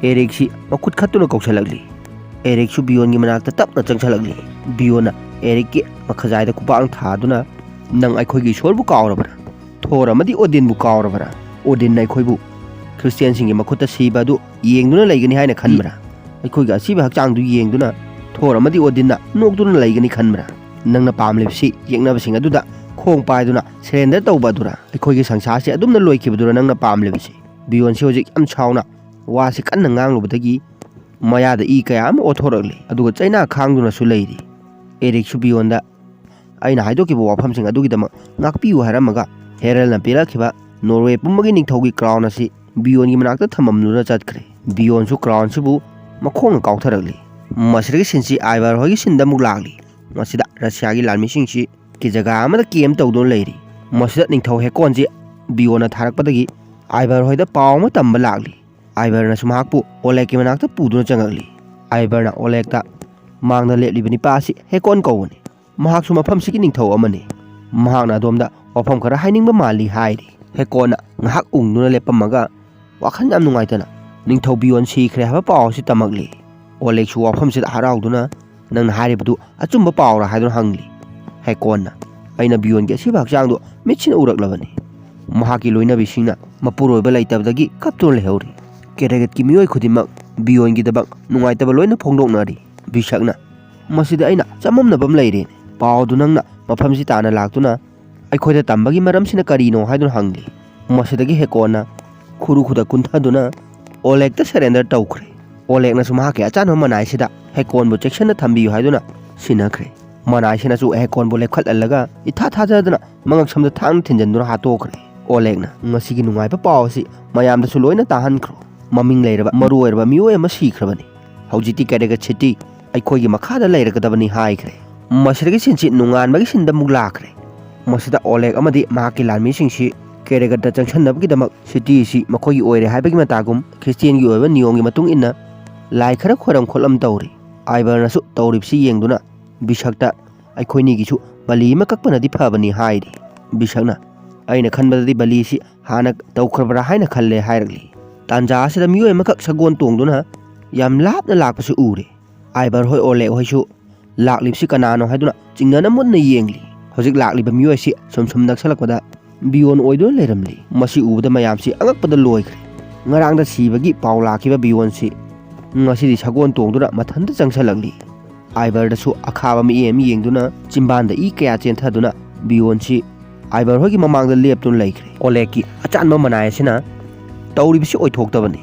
ꯑꯦꯔꯤꯛꯁꯤ ꯃꯈꯨꯠ ꯈꯠꯇꯨꯅ ꯀꯧꯁꯜꯂꯛꯂꯤ꯫ ꯑꯦꯔꯤꯛꯁꯨ ꯕꯤꯌꯣꯟꯒꯤ ꯃꯅꯥꯛꯇ ꯇꯞꯅ ꯆꯪꯁꯜꯂꯛꯂꯤ꯫ ꯕꯤꯌꯣꯟꯅ ꯑꯦꯔꯤꯛꯀꯤ ꯃꯈꯖꯥꯏꯗ ꯈꯨꯄꯥꯛꯅ ꯊꯥꯗꯨꯅ, "ꯅꯪ ꯑꯩꯈꯣꯏꯒꯤ ꯏꯁꯣꯔꯕꯨ ꯀꯥꯎꯔꯕ꯭ꯔꯥ? ꯊꯣꯔ ꯑꯃꯗꯤ ꯑꯣꯗꯤꯟꯕꯨ ꯀꯥꯎꯔꯕ꯭ꯔꯥ? ꯑꯣꯗꯤꯟꯅ ꯑꯩꯈꯣꯏꯕꯨ ꯈ꯭ꯔꯤꯁꯇꯤꯌꯥꯟꯁꯤꯡꯒꯤ ꯃꯈꯨꯠꯇ ꯁꯤꯕ ꯑꯗꯨ ꯌꯦꯡꯗꯨꯅ ꯂꯩꯒꯅꯤ ꯍꯥꯏꯅ ꯈꯟꯕ꯭ꯔꯥ? ꯑꯩꯈꯣꯏꯒꯤ ꯑꯁꯤꯕ ꯍꯛꯆꯥꯡꯗꯨ ꯌꯦꯡꯗꯨꯅ ꯍꯦꯛꯇꯣꯔ ꯑꯃꯗꯤ ꯑꯣꯗꯤꯟꯅ ꯅꯣꯛꯇꯨꯅ ꯂꯩꯒꯅꯤ ꯈꯟꯕ꯭ꯔꯥ? ꯅꯪꯅ ꯄꯥꯝꯂꯤꯕꯁꯤ ꯌꯦꯛꯅꯕꯁꯤꯡ ꯑꯗꯨꯗ ꯈꯣꯡ ꯄꯥꯏꯗꯨꯅ ꯁꯔꯦꯟꯗꯔ ꯇꯧꯕ ꯑꯗꯨꯔꯥ? ꯑꯩꯈꯣꯏꯒꯤ ꯁꯪꯁꯥꯔꯁꯤ ꯑꯗꯨꯝꯅ ꯂꯣꯏꯈꯤꯕꯗꯨꯔꯥ ꯅꯪꯅ ꯄꯥꯝꯂꯤꯕꯁꯤ? ꯕꯤꯌꯣꯟꯁꯤ ꯍꯧꯖꯤꯛ ꯌꯥꯝ ꯁꯥꯎꯅ ꯋꯥꯁꯤ ꯀꯟꯅ ꯉꯥꯡꯂꯨꯕꯗꯒꯤ ꯃꯌꯥꯗ ꯏ ꯀꯌꯥ ꯑꯃ ꯑꯣꯠꯊꯣꯔꯛꯂꯤ, ꯑꯗꯨꯒ ꯆꯩꯅꯥ ꯈꯥꯡꯗꯨꯅꯁꯨ ꯂꯩꯔꯤ꯫ ꯑꯦꯔꯤꯛꯁꯨ ꯕꯤꯌꯣꯟꯗ ꯑꯩꯅ ꯍꯥꯏꯗꯣꯛꯈꯤꯕ ꯋꯥꯐꯝꯁꯤꯡ ꯑꯗꯨꯒꯤꯗꯃꯛ ꯉꯥꯛꯄꯤꯌꯨ ꯍꯥꯏꯔꯝꯃꯒ, ꯍꯦꯔꯜꯅ ꯄꯤꯔꯛꯈꯤꯕ ꯅꯣꯔꯋꯦ ꯄꯨꯝꯕꯒꯤ ꯅꯤꯡꯊꯧꯒꯤ ꯀ꯭ꯔꯥꯎꯟ ꯑꯁꯤ ꯕꯤꯌꯣꯟꯒꯤ ꯃꯅꯥꯛꯇ ꯊꯝꯃꯝꯗꯨꯅ ꯆꯠꯈ꯭ꯔꯦ꯫ ꯕꯤꯌꯣꯟꯁꯨ ꯀ꯭ꯔꯥꯎꯟꯁꯤꯕꯨ ꯃꯈꯣꯡꯅ ꯀꯥꯎꯊꯔꯛꯂꯤ꯫ ꯃꯁꯤꯗꯒꯤ ꯁꯤꯟꯁꯤ ꯑꯥꯏꯕꯔ ꯍꯣꯏꯒꯤ ꯁꯤꯟꯗ ꯑꯃꯨꯛ ꯂꯥꯛꯂꯤ꯫ ꯃꯁꯤꯗ ꯔꯁꯤꯌꯥꯒꯤ ꯂꯥꯟꯃꯤꯁꯤꯡꯁꯤ ꯀꯤ ꯖꯒꯥ ꯑꯃꯗ ꯀꯦꯝ ꯇꯧꯗꯨꯅ ꯂꯩꯔꯤ꯫ ꯃꯁꯤꯗ ꯅꯤꯡꯊꯧ ꯍꯦꯀꯣꯟꯁꯤ ꯕꯤꯌꯣꯟꯅ ꯊꯥꯔꯛꯄꯗꯒꯤ ꯑꯥꯏꯕꯔ ꯍꯣꯏꯗ ꯄꯥꯎ ꯑꯃ ꯇꯝꯕ ꯂꯥꯛꯂꯤ꯫ ꯑꯥꯏꯕꯔꯅꯁꯨ ꯃꯍꯥꯛꯄꯨ ꯑꯣꯂꯦꯛꯀꯤ ꯃꯅꯥꯛꯇ ꯄꯨꯗꯨꯅ ꯆꯪꯉꯛꯂꯤ꯫ ꯑꯥꯏꯕꯔꯅ ꯑꯣꯂꯦꯛꯇ, "ꯃꯥꯡꯗ ꯂꯦꯞꯂꯤꯕ ꯅꯤꯄꯥ ꯑꯁꯤ ꯍꯦꯀꯣꯟ ꯀꯧꯕꯅꯤ꯫ ꯃꯍꯥꯛꯁꯨ ꯃꯐꯝꯁꯤꯒꯤ ꯅꯤꯡꯊꯧ ꯑꯃꯅꯤ꯫ ꯃꯍꯥꯛꯅ ꯑꯗꯣꯝꯗ ꯋꯥꯐꯝ ꯈꯔ ꯍꯥꯏꯅꯤꯡꯕ ꯃꯥꯜꯂꯤ" ꯍꯥꯏꯔꯤ꯫ ꯍꯦꯀꯣꯟꯅ ꯉꯥꯏꯍꯥꯛ ꯎꯪꯗꯨꯅ ꯂꯦꯞꯄꯝꯃꯒ ꯋꯥꯈꯜ ꯌꯥꯝ ꯅꯨꯡꯉꯥꯏꯇꯅ, "ꯅꯤꯡꯊꯧ ꯕꯤꯌꯣꯟ ꯁꯤꯈ꯭ꯔꯦ ꯍꯥꯏꯕ ꯄꯥꯎ ꯑꯁꯤ ꯇꯝꯃꯛꯂꯤ꯫" ꯑꯣꯂꯦꯛꯁꯨ ꯋꯥꯐꯝꯁꯤꯗ ꯍꯔꯥꯎꯗꯨꯅ, "ꯅꯪꯅ ꯍꯥꯏꯔꯤꯕꯗꯨ ꯑꯆꯨꯝꯕ ꯄꯥꯎꯔꯥ?" ꯍꯥꯏꯗꯨꯅ ꯍꯪꯂꯤ꯫ ꯍꯦꯀꯣꯟꯅ, "ꯑꯩꯅ ꯕꯤꯌꯣꯟꯒꯤ ꯑꯁꯤꯕ ꯍꯛꯆꯥꯡꯗꯨ ꯃꯤꯠꯁꯤꯅ ꯎꯔꯛꯂꯕꯅꯤ꯫ ꯃꯍꯥꯛꯀꯤ ꯂꯣꯏꯅꯕꯤꯁꯤꯡꯅ ꯃꯄꯨꯔꯣꯏꯕ ꯂꯩꯇꯕꯗꯒꯤ ꯀꯞꯇꯨꯅ ꯂꯩꯍꯧꯔꯤ꯫ ꯀꯦꯔꯦꯒꯠꯀꯤ ꯃꯤꯑꯣꯏ ꯈꯨꯗꯤꯡꯃꯛ ꯕꯤꯌꯣꯟꯒꯤꯗꯃꯛ ꯅꯨꯡꯉꯥꯏꯇꯕ ꯂꯣꯏꯅ ꯐꯣꯡꯗꯣꯛꯅꯔꯤ꯫" ꯕꯤꯁꯛꯅ, "ꯃꯁꯤꯗ ꯑꯩꯅ ꯆꯃꯝꯅꯕ ꯑꯃ ꯂꯩꯔꯦ꯫ ꯄꯥꯎꯗꯨ ꯅꯪꯅ ꯃꯐꯝꯁꯤ ꯇꯥꯟꯅ ꯂꯥꯛꯇꯨꯅ ꯑꯩꯈꯣꯏꯗ ꯇꯝꯕꯒꯤ ꯃꯔꯝꯁꯤꯅ ꯀꯔꯤꯅꯣ?" ꯍꯥꯏꯗꯨꯅ ꯍꯪꯂꯤ꯫ ꯃꯁꯤꯗꯒꯤ ꯍꯦꯀꯣꯟꯅ ꯈꯨꯔꯨ ꯈꯨꯗ ꯀꯨꯟꯊꯗꯨꯅ ꯑꯣꯂꯦꯛꯇ ꯁꯔꯦꯟꯗꯔ ꯇꯧꯈ꯭ꯔꯦ꯫ ꯑꯣꯂꯦꯛꯅꯁꯨ ꯃꯍꯥꯛꯀꯤ ꯑꯆꯥꯟꯕ ꯃꯅꯥꯏꯁꯤꯗ ꯍꯦꯀꯣꯟꯕꯨ ꯆꯦꯛꯁꯤꯟꯅ ꯊꯝꯕꯤꯌꯨ ꯍꯥꯏꯗꯨꯅ ꯁꯤꯟꯅꯈ꯭ꯔꯦ꯫ ꯃꯅꯥꯏꯁꯤꯅꯁꯨ ꯍꯦꯀꯣꯟꯕꯨ ꯂꯦꯞꯈꯠꯍꯜꯂꯒ ꯏꯊꯥ ꯊꯥꯖꯗꯅ ꯃꯉꯛꯁꯝꯗ ꯊꯥꯡꯅ ꯊꯤꯟꯖꯤꯟꯗꯨꯅ ꯍꯥꯠꯇꯣꯛꯈ꯭ꯔꯦ꯫ ꯑꯣꯂꯦꯛꯅ ꯉꯁꯤꯒꯤ ꯅꯨꯡꯉꯥꯏꯕ ꯄꯥꯎ ꯑꯁꯤ ꯃꯌꯥꯝꯗꯁꯨ ꯂꯣꯏꯅ ꯇꯥꯍꯟꯈ꯭ꯔꯣ꯫ ꯃꯃꯤꯡ ꯂꯩꯔꯕ ꯃꯔꯨ ꯑꯣꯏꯔꯕ ꯃꯤꯑꯣꯏ ꯑꯃ ꯁꯤꯈ꯭ꯔꯕꯅꯤ꯫ ꯍꯧꯖꯤꯛꯇꯤ ꯀꯦꯔꯦꯒꯠ ꯁꯤꯇꯤ ꯑꯩꯈꯣꯏꯒꯤ ꯃꯈꯥꯗ ꯂꯩꯔꯒꯗꯕꯅꯤ ꯍꯥꯏꯈ꯭ꯔꯦ꯫ ꯃꯁꯤꯗꯒꯤ ꯁꯤꯟꯁꯤ ꯅꯣꯡꯉꯥꯟꯕꯒꯤ ꯁꯤꯟꯗ ꯑꯃꯨꯛ ꯂꯥꯛꯈ꯭ꯔꯦ꯫ ꯃꯁꯤꯗ ꯑꯣꯂꯦꯛ ꯑꯃꯗꯤ ꯃꯍꯥꯛꯀꯤ ꯂꯥꯟꯃꯤꯁꯤꯡꯁꯤ ꯀꯦꯔꯦꯒꯠꯇ ꯆꯪꯁꯟꯅꯕꯒꯤꯗꯃꯛ ꯁꯤꯇꯤ ꯑꯁꯤ ꯃꯈꯣꯏꯒꯤ ꯑꯣꯏꯔꯦ ꯍꯥꯏꯕꯒꯤ ꯃꯇꯥꯒꯨꯝ ꯈ꯭ꯔꯤꯁꯇꯤꯌꯟꯒꯤ ꯑꯣꯏꯕ ꯅꯤꯌꯣꯝꯒꯤ ꯃꯇꯨꯡ ꯏꯟꯅ ꯂꯥꯏ ꯈꯔ ꯈꯣꯏꯔꯝ ꯈꯣꯠꯂꯝ ꯇꯧꯔꯤ꯫ ꯑꯥꯏꯕꯔꯅꯁꯨ ꯇꯧꯔꯤꯕꯁꯤ ꯌꯦꯡꯗꯨꯅ ꯕꯤꯁꯛꯇ, "ꯑꯩꯈꯣꯏꯅꯤꯒꯤꯁꯨ ꯕꯂꯤ ꯑꯃ ꯀꯛꯄꯅꯗꯤ ꯐꯕꯅꯤ" ꯍꯥꯏꯔꯤ꯫ ꯕꯤꯁꯛꯅ, "ꯑꯩꯅ ꯈꯟꯕꯗꯗꯤ ꯕꯂꯤꯁꯤ ꯍꯥꯟꯅ ꯇꯧꯈ꯭ꯔꯕ꯭ꯔꯥ ꯍꯥꯏꯅ ꯈꯜꯂꯦ" ꯍꯥꯏꯔꯛꯂꯤ꯫ ꯇꯥꯟꯖꯥ ꯑꯁꯤꯗ ꯃꯤꯑꯣꯏ ꯑꯃꯈꯛ ꯁꯒꯣꯜ ꯇꯣꯡꯗꯨꯅ ꯌꯥꯝ ꯂꯥꯞꯅ ꯂꯥꯛꯄꯁꯨ ꯎꯔꯦ꯫ ꯑꯥꯏꯕꯔ ꯍꯣꯏ, ꯑꯣꯂꯦꯛ ꯍꯣꯏꯁꯨ ꯂꯥꯛꯂꯤꯕꯁꯤ ꯀꯅꯥꯅꯣ ꯍꯥꯏꯗꯨꯅ ꯆꯤꯡꯅꯅ ꯃꯨꯟꯅ ꯌꯦꯡꯂꯤ꯫ ꯍꯧꯖꯤꯛ ꯂꯥꯛꯂꯤꯕ ꯃꯤꯑꯣꯏ ꯑꯁꯤ ꯁꯨꯝ ꯁꯨꯝ ꯅꯛꯁꯜꯂꯛꯄꯗ ꯕꯤꯌꯣꯟ ꯑꯣꯏꯗꯨꯅ ꯂꯩꯔꯝꯂꯤ꯫ ꯃꯁꯤ ꯎꯕꯗ ꯃꯌꯥꯝꯁꯤ ꯑꯉꯛꯄꯗ ꯂꯣꯏꯈ꯭ꯔꯦ꯫ ꯉꯔꯥꯡꯗ ꯁꯤꯕꯒꯤ ꯄꯥꯎ ꯂꯥꯛꯈꯤꯕ ꯕꯤꯌꯣꯟꯁꯤ ꯉꯁꯤꯗꯤ ꯁꯒꯣꯜ ꯇꯣꯡꯗꯨꯅ ꯃꯊꯟꯇ ꯆꯪꯁꯜꯂꯛꯂꯤ꯫ ꯑꯥꯏꯕꯔꯗꯁꯨ ꯑꯈꯥꯕ ꯃꯤꯠꯌꯦꯡ ꯑꯃ ꯌꯦꯡꯗꯨꯅ ꯆꯤꯝꯕꯥꯟꯗ ꯏ ꯀꯌꯥ ꯆꯦꯟꯊꯗꯨꯅ ꯕꯤꯌꯣꯟꯁꯤ ꯑꯥꯏꯕꯔ ꯍꯣꯏꯒꯤ ꯃꯃꯥꯡꯗ ꯂꯦꯞꯇꯨꯅ ꯂꯩꯈ꯭ꯔꯦ꯫ ꯑꯣꯂꯦꯒꯀꯤ ꯑꯆꯥꯟꯕ ꯃꯅꯥꯏ ꯑꯁꯤꯅ ꯇꯧꯔꯤꯕꯁꯤ ꯑꯣꯏꯊꯣꯛꯇꯕꯅꯤ꯫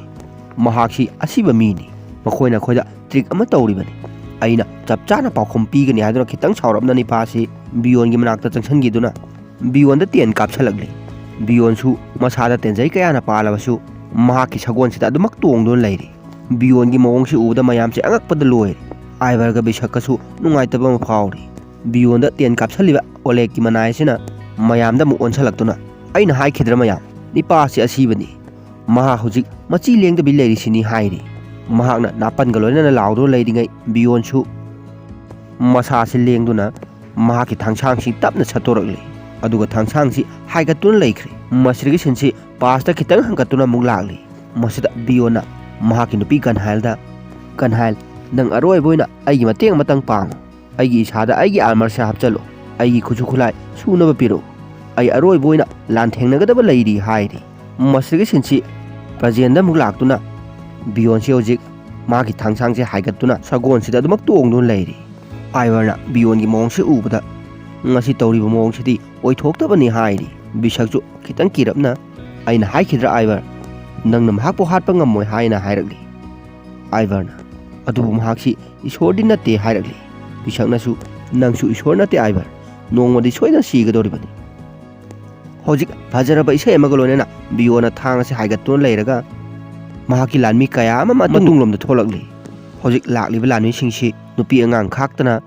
ꯃꯍꯥꯛꯁꯤ ꯑꯁꯤꯕ ꯃꯤꯅꯤ꯫ ꯃꯈꯣꯏꯅ ꯑꯩꯈꯣꯏꯗ ꯇ꯭ꯔꯤꯛ ꯑꯃ ꯇꯧꯔꯤꯕꯅꯤ꯫ ꯑꯩꯅ ꯆꯞ ꯆꯥꯅ ꯄꯥꯎꯈꯨꯝ ꯄꯤꯒꯅꯤ ꯍꯥꯏꯗꯨꯅ ꯈꯤꯇꯪ ꯁꯥꯎꯔꯞꯅ ꯅꯤꯄꯥꯁꯤ ꯕꯤꯌꯣꯟꯒꯤ ꯃꯅꯥꯛꯇ ꯆꯪꯁꯤꯟꯈꯤꯗꯨꯅ ꯕꯤꯌꯣꯟꯗ ꯇꯦꯟ ꯀꯥꯞꯁꯤꯜꯂꯛꯂꯤ꯫ ꯕꯤꯌꯣꯟꯁꯨ ꯃꯁꯥꯗ ꯇꯦꯟꯖꯩ ꯀꯌꯥꯅ ꯄꯥꯜꯂꯕꯁꯨ ꯃꯍꯥꯛꯀꯤ ꯁꯒꯣꯜꯁꯤꯗ ꯑꯗꯨꯃꯛ ꯇꯣꯡꯗꯨꯅ ꯂꯩꯔꯤ꯫ ꯕꯤꯌꯣꯟꯒꯤ ꯃꯑꯣꯡꯁꯤ ꯎꯕꯗ ꯃꯌꯥꯝꯁꯦ ꯑꯉꯛꯄꯗ ꯂꯣꯏꯔꯦ꯫ ꯑꯥꯏꯕꯔꯒ ꯕꯤꯁꯛꯀꯁꯨ ꯅꯨꯡꯉꯥꯏꯇꯕ ꯑꯃ ꯐꯥꯎꯔꯤ꯫ ꯕꯤꯌꯣꯟꯗ ꯇꯦꯟ ꯀꯥꯞꯁꯤꯜꯂꯤꯕ ꯑꯣꯂꯦꯒꯀꯤ ꯃꯅꯥꯏ ꯑꯁꯤꯅ ꯃꯌꯥꯝꯗ ꯑꯃꯨꯛ ꯑꯣꯟꯁꯤꯜꯂꯛꯇꯨꯅ, "ꯑꯩꯅ ꯍꯥꯏꯈꯤꯗ꯭ꯔꯥ ꯃꯌꯥꯝ, ꯅꯤꯄꯥ ꯑꯁꯤ ꯑꯁꯤꯕꯅꯤ꯫ ꯃꯍꯥꯛ ꯍꯧꯖꯤꯛ ꯃꯆꯤ ꯂꯦꯡꯗꯕꯤ ꯂꯩꯔꯤꯁꯤꯅꯤ" ꯍꯥꯏꯔꯤ꯫ ꯃꯍꯥꯛꯅ ꯅꯥꯄꯟꯒ ꯂꯣꯏꯅꯅ ꯂꯥꯎꯗꯨꯅ ꯂꯩꯔꯤꯉꯩ ꯕꯤꯌꯣꯟꯁꯨ ꯃꯁꯥꯁꯤ ꯂꯦꯡꯗꯨꯅ ꯃꯍꯥꯛꯀꯤ ꯊꯥꯡꯁꯥꯡꯁꯤ ꯇꯞꯅ ꯁꯠꯇꯣꯔꯛꯂꯤ꯫ ꯑꯗꯨꯒ ꯊꯥꯡꯁꯥꯡꯁꯤ ꯍꯥꯏꯒꯠꯇꯨꯅ ꯂꯩꯈ꯭ꯔꯦ꯫ ꯃꯁꯤꯗꯒꯤ ꯁꯤꯟꯁꯤ ꯄꯥꯁꯇ ꯈꯤꯇꯪ ꯍꯪꯒꯠꯇꯨꯅ ꯑꯃꯨꯛ ꯂꯥꯛꯂꯤ꯫ ꯃꯁꯤꯗ ꯕꯤꯌꯣꯟꯅ ꯃꯍꯥꯛꯀꯤ ꯅꯨꯄꯤ ꯒꯟꯍꯥꯏꯜꯗ, "ꯒꯟꯍꯥꯏꯜ, ꯅꯪ ꯑꯔꯣꯏꯕ ꯑꯣꯏꯅ ꯑꯩꯒꯤ ꯃꯇꯦꯡ ꯑꯃꯇꯪ ꯄꯥꯡꯉꯨ꯫ ꯑꯩꯒꯤ ꯏꯁꯥꯗ ꯑꯩꯒꯤ ꯑꯥꯔꯃꯔꯁꯦ ꯍꯥꯞꯆꯜꯂꯨ꯫ ꯑꯩꯒꯤ ꯈꯨꯠꯁꯨ ꯈꯨꯠꯂꯥꯏ ꯁꯨꯅꯕ ꯄꯤꯔꯛꯎ꯫ ꯑꯩ ꯑꯔꯣꯏꯕ ꯑꯣꯏꯅ ꯂꯥꯟꯊꯦꯡꯅꯒꯗꯕ ꯂꯩꯔꯤ" ꯍꯥꯏꯔꯤ꯫ ꯃꯁꯤꯗꯒꯤ ꯁꯤꯟꯁꯤ ꯄ꯭ꯔꯖꯦꯟꯗ ꯑꯃꯨꯛ ꯂꯥꯛꯇꯨꯅ ꯕꯤꯌꯣꯟꯁꯦ ꯍꯧꯖꯤꯛ ꯃꯥꯒꯤ ꯊꯥꯡꯁꯥꯡꯁꯦ ꯍꯥꯏꯒꯠꯇꯨꯅ ꯁꯒꯣꯜꯁꯤꯗ ꯑꯗꯨꯃꯛ ꯇꯣꯡꯗꯨꯅ ꯂꯩꯔꯤ꯫ ꯑꯥꯏꯕꯔꯅ ꯕꯤꯌꯣꯟꯒꯤ ꯃꯑꯣꯡꯁꯤ ꯎꯕꯗ, "ꯉꯁꯤ ꯇꯧꯔꯤꯕ ꯃꯑꯣꯡꯁꯤꯗꯤ ꯑꯣꯏꯊꯣꯛꯇꯕꯅꯤ" ꯍꯥꯏꯔꯤ꯫ ꯕꯤꯁꯛꯁꯨ ꯈꯤꯇꯪ ꯀꯤꯔꯞꯅ, "ꯑꯩꯅ ꯍꯥꯏꯈꯤꯗ꯭ꯔꯥ ꯑꯥꯏꯕꯔ, ꯅꯪꯅ ꯃꯍꯥꯛꯄꯨ ꯍꯥꯠꯄ ꯉꯝꯃꯣꯏ" ꯍꯥꯏꯅ ꯍꯥꯏꯔꯛꯂꯤ꯫ ꯑꯥꯏꯕꯔꯅ, "ꯑꯗꯨꯕꯨ ꯃꯍꯥꯛꯁꯤ ꯏꯁꯣꯔꯗꯤ ꯅꯠꯇꯦ" ꯍꯥꯏꯔꯛꯂꯤ꯫ ꯕꯤꯁꯛꯅꯁꯨ, "ꯅꯪꯁꯨ ꯏꯁꯣꯔ ꯅꯠꯇꯦ ꯑꯥꯏꯕꯔ, ꯅꯣꯡꯃꯗꯤ ꯁꯣꯏꯗꯅ ꯁꯤꯒꯗꯧꯔꯤꯕꯅꯤ"꯫ ꯍꯧꯖꯤꯛ ꯐꯖꯔꯕ ꯏꯁꯩ ꯑꯃꯒ ꯂꯣꯏꯅꯅ ꯕꯤꯌꯣꯅ ꯊꯥꯡ ꯑꯁꯤ ꯍꯥꯏꯒꯠꯇꯨꯅ ꯂꯩꯔꯒ ꯃꯍꯥꯛꯀꯤ ꯂꯥꯟꯃꯤ ꯀꯌꯥ ꯑꯃ ꯃꯇꯨꯡꯂꯣꯝꯗ ꯊꯣꯛꯂꯛꯂꯤ꯫ ꯍꯧꯖꯤꯛ ꯂꯥꯛꯂꯤꯕ ꯂꯥꯟꯃꯤꯁꯤꯡꯁꯤ ꯅꯨꯄꯤ ꯑꯉꯥꯡ ꯈꯥꯛꯇꯅ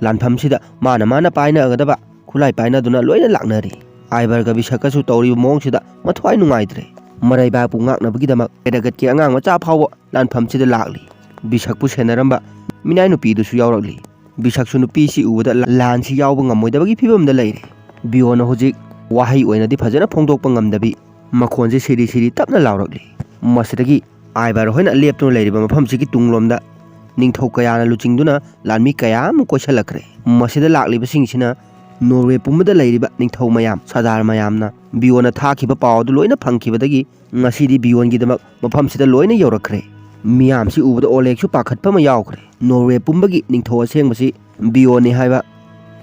ꯂꯥꯟꯐꯝꯁꯤꯗ ꯃꯥꯅ ꯃꯥꯅ ꯄꯥꯏꯅꯒꯗꯕ ꯈꯨꯠꯂꯥꯏ ꯄꯥꯏꯅꯗꯨꯅ ꯂꯣꯏꯅ ꯂꯥꯛꯅꯔꯤ꯫ ꯑꯥꯏꯕꯔꯒ ꯕꯤꯁꯛꯀꯁꯨ ꯇꯧꯔꯤꯕ ꯃꯑꯣꯡꯁꯤꯗ ꯃꯊ꯭ꯋꯥꯏ ꯅꯨꯡꯉꯥꯏꯇ꯭ꯔꯦ꯫ ꯃꯔꯩꯕꯥꯛꯄꯨ ꯉꯥꯛꯅꯕꯒꯤꯗꯃꯛ ꯀꯦꯔꯒꯠꯀꯤ ꯑꯉꯥꯡ ꯃꯆꯥ ꯐꯥꯎꯕ ꯂꯥꯟꯐꯝꯁꯤꯗ ꯂꯥꯛꯂꯤ꯫ ꯕꯤꯁꯛꯄꯨ ꯁꯦꯟꯅꯔꯝꯕ ꯃꯤꯅꯥꯏ ꯅꯨꯄꯤꯗꯨꯁꯨ ꯌꯥꯎꯔꯛꯂꯤ꯫ ꯕꯤꯁꯛꯁꯨ ꯅꯨꯄꯤꯁꯤ ꯎꯕꯗ ꯂ-, ꯂꯥꯟꯁꯤ ꯌꯥꯎꯕ ꯉꯝꯃꯣꯏꯗꯕꯒꯤ ꯐꯤꯕꯝꯗ ꯂꯩꯔꯦ꯫ ꯕꯤꯌꯣꯅ ꯍꯧꯖꯤꯛ ꯋꯥꯍꯩ ꯑꯣꯏꯅꯗꯤ ꯐꯖꯅ ꯐꯣꯡꯗꯣꯛꯄ ꯉꯝꯗꯕꯤ ꯃꯈꯣꯟꯁꯤ ꯁꯤꯔꯤ ꯁꯤꯔꯤ ꯇꯞꯅ ꯂꯥꯎꯔꯛꯂꯤ꯫ ꯃꯁꯤꯗꯒꯤ ꯑꯥꯏꯕꯔ ꯍꯣꯏꯅ ꯂꯦꯞꯇꯨꯅ ꯂꯩꯔꯤꯕ ꯃꯐꯝꯁꯤꯒꯤ ꯇꯨꯡꯂꯣꯝꯗ ꯅꯤꯡꯊꯧ ꯀꯌꯥꯅ ꯂꯨꯆꯤꯡꯗꯨꯅ ꯂꯥꯟꯃꯤ ꯀꯌꯥ ꯑꯃ ꯀꯣꯏꯁꯤꯜꯂꯛꯈ꯭ꯔꯦ꯫ ꯃꯁꯤꯗ ꯂꯥꯛꯂꯤꯕꯁꯤꯡꯁꯤꯅ ꯅꯣꯔꯋꯦ ꯄꯨꯝꯕꯗ ꯂꯩꯔꯤꯕ ꯅꯤꯡꯊꯧ ꯃꯌꯥꯝ, ꯁꯔꯗꯥꯔ ꯃꯌꯥꯝꯅ ꯕꯤꯌꯣꯅ ꯊꯥꯈꯤꯕ ꯄꯥꯎ ꯑꯗꯨ ꯂꯣꯏꯅ ꯐꯪꯈꯤꯕꯗꯒꯤ ꯉꯁꯤꯗꯤ ꯕꯤꯌꯣꯟꯒꯤꯗꯃꯛ ꯃꯐꯝꯁꯤꯗ ꯂꯣꯏꯅ ꯌꯧꯔꯛꯈ꯭ꯔꯦ꯫ ꯃꯤꯌꯥꯝꯁꯤ ꯎꯕꯗ ꯑꯣꯂꯦꯒꯁꯨ ꯄꯥꯈꯠꯄ ꯑꯃ ꯌꯥꯎꯈ꯭ꯔꯦ꯫ ꯅꯣꯔꯋꯦ ꯄꯨꯝꯕꯒꯤ ꯅꯤꯡꯊꯧ ꯑꯁꯦꯡꯕꯁꯤ ꯕꯤꯌꯣꯟꯅꯤ ꯍꯥꯏꯕ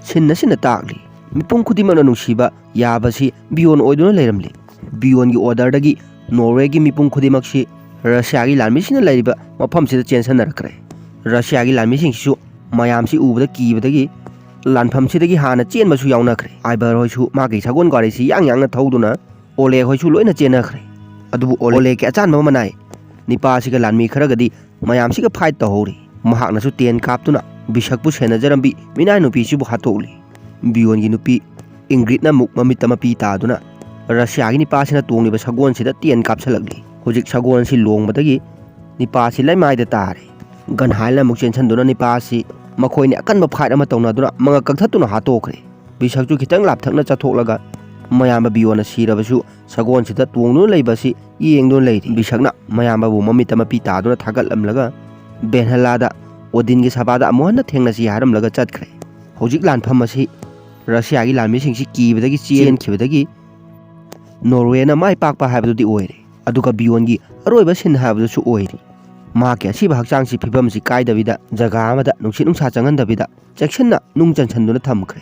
ꯁꯤꯟ ꯑꯁꯤꯅ ꯇꯥꯛꯂꯤ꯫ ꯃꯤꯄꯨꯝ ꯈꯨꯗꯤꯡꯃꯛꯅ ꯅꯨꯡꯁꯤꯕ ꯌꯥꯕꯁꯤ ꯕꯤꯌꯣꯟ ꯑꯣꯏꯗꯨꯅ ꯂꯩꯔꯝꯂꯤ꯫ ꯕꯤꯌꯣꯟꯒꯤ ꯑꯣꯔꯗꯔꯗꯒꯤ ꯅꯣꯔꯋꯦꯒꯤ ꯃꯤꯄꯨꯝ ꯈꯨꯗꯤꯡꯃꯛꯁꯤ ꯔꯁꯤꯌꯥꯒꯤ ꯂꯥꯟꯃꯤꯁꯤꯡꯅ ꯂꯩꯔꯤꯕ ꯃꯐꯝꯁꯤꯗ ꯆꯦꯟꯁꯤꯟꯅꯔꯛꯈ꯭ꯔꯦ꯫ ꯔꯁꯤꯌꯥꯒꯤ ꯂꯥꯟꯃꯤꯁꯤꯡꯁꯤꯁꯨ ꯃꯌꯥꯝꯁꯤ ꯎꯕꯗ ꯀꯤꯕꯗꯒꯤ ꯂꯥꯟꯐꯝꯁꯤꯗꯒꯤ ꯍꯥꯟꯅ ꯆꯦꯟꯕꯁꯨ ꯌꯥꯎꯅꯈ꯭ꯔꯦ꯫ ꯑꯥꯏꯕꯔ ꯍꯣꯏꯁꯨ ꯃꯥꯒꯤ ꯁꯒꯣꯜ ꯒꯥꯔꯤꯁꯤ ꯌꯥꯡ ꯌꯥꯡꯅ ꯊꯧꯗꯨꯅ ꯑꯣꯂꯦ ꯍꯣꯏꯁꯨ ꯂꯣꯏꯅ ꯆꯦꯟꯅꯈ꯭ꯔꯦ꯫ ꯑꯗꯨꯕꯨ ꯑꯣꯂꯦꯒꯤ ꯑꯆꯥꯟꯕ ꯃꯅꯥꯏ ꯅꯤꯄꯥꯁꯤꯒ ꯂꯥꯟꯃꯤ ꯈꯔꯒꯗꯤ ꯃꯌꯥꯝꯁꯤꯒ ꯐꯥꯏꯠ ꯇꯧꯍꯧꯔꯤ꯫ ꯃꯍꯥꯛꯅꯁꯨ ꯇꯦꯟ ꯀꯥꯞꯇꯨꯅ ꯕꯤꯁꯛꯄꯨ ꯁꯦꯟꯅꯖꯔꯝꯕꯤ ꯃꯤꯅꯥꯏ ꯅꯨꯄꯤꯁꯤꯕꯨ ꯍꯥꯠꯇꯣꯛꯂꯤ꯫ ꯕꯤꯌꯣꯟꯒꯤ ꯅꯨꯄꯤ ꯏꯪꯒ꯭ꯔꯤꯠꯅ ꯑꯃꯨꯛ ꯃꯃꯤꯠꯇ ꯃꯄꯤ ꯇꯥꯗꯨꯅ ꯔꯁꯤꯌꯥꯒꯤ ꯅꯤꯄꯥꯁꯤꯅ ꯇꯣꯡꯂꯤꯕ ꯁꯒꯣꯜꯁꯤꯗ ꯇꯦꯟ ꯀꯥꯞꯁꯤꯜꯂꯛꯂꯤ꯫ ꯍꯧꯖꯤꯛ ꯁꯒꯣꯜꯁꯤ ꯂꯣꯡꯕꯗꯒꯤ ꯅꯤꯄꯥꯁꯤ ꯂꯩꯃꯥꯏꯗ ꯇꯥꯔꯦ꯫ ꯒꯟꯍꯥꯏꯜꯅ ꯑꯃꯨꯛ ꯆꯦꯟꯁꯤꯟꯗꯨꯅ ꯅꯤꯄꯥꯁꯤ ꯃꯈꯣꯏꯅꯤ ꯑꯀꯟꯕ ꯐꯥꯏꯠ ꯑꯃ ꯇꯧꯅꯗꯨꯅ ꯃꯉꯛ ꯀꯛꯊꯠꯇꯨꯅ ꯍꯥꯠꯇꯣꯛꯈ꯭ꯔꯦ꯫ ꯕꯤꯁꯛꯁꯨ ꯈꯤꯇꯪ ꯂꯥꯞꯊꯛꯅ ꯆꯠꯊꯣꯛꯂꯒ ꯃꯌꯥꯝꯕ ꯕꯤꯌꯣꯟꯅ ꯁꯤꯔꯕꯁꯨ ꯁꯒꯣꯜꯁꯤꯗ ꯇꯣꯡꯗꯨꯅ ꯂꯩꯕ ꯑꯁꯤ ꯌꯦꯡꯗꯨꯅ ꯂꯩꯔꯤ꯫ ꯕꯤꯁꯛꯅ ꯃꯌꯥꯝꯕꯕꯨ ꯃꯃꯤꯠꯇ ꯃꯄꯤ ꯇꯥꯗꯨꯅ ꯊꯥꯒꯠꯂꯝꯂꯒ ꯕꯦꯟꯍꯂꯥꯗ ꯑꯣꯗꯤꯟꯒꯤ ꯁꯚꯥꯗ ꯑꯃꯨꯛ ꯍꯟꯅ ꯊꯦꯡꯅꯁꯤ ꯍꯥꯏꯔꯝꯂꯒ ꯆꯠꯈ꯭ꯔꯦ꯫ ꯍꯧꯖꯤꯛ ꯂꯥꯟꯐꯝ ꯑꯁꯤ ꯔꯁꯤꯌꯥꯒꯤ ꯂꯥꯟꯃꯤꯁꯤꯡꯁꯤ ꯀꯤꯕꯗꯒꯤ ꯆꯦꯟꯈꯤꯕꯗꯒꯤ ꯅꯣꯔꯋꯦꯅ ꯃꯥꯏ ꯄꯥꯛꯄ ꯍꯥꯏꯕꯗꯨꯗꯤ ꯑꯣꯏꯔꯦ꯫ ꯑꯗꯨꯒ ꯕꯤꯌꯣꯟꯒꯤ ꯑꯔꯣꯏꯕ ꯁꯤꯟ ꯍꯥꯏꯕꯗꯨꯁꯨ ꯑꯣꯏꯔꯦ꯫ ꯃꯍꯥꯛꯀꯤ ꯑꯁꯤꯕ ꯍꯛꯆꯥꯡꯁꯤ ꯐꯤꯕꯝꯁꯤ ꯀꯥꯏꯗꯕꯤꯗ ꯖꯒꯥ ꯑꯃꯗ ꯅꯨꯡꯁꯤꯠ ꯅꯨꯡꯁꯥ ꯆꯪꯍꯟꯗꯕꯤꯗ ꯆꯦꯛꯁꯤꯟꯅ ꯅꯨꯡ ꯆꯟꯁꯤꯟꯗꯨꯅ ꯊꯝꯈ꯭ꯔꯦ꯫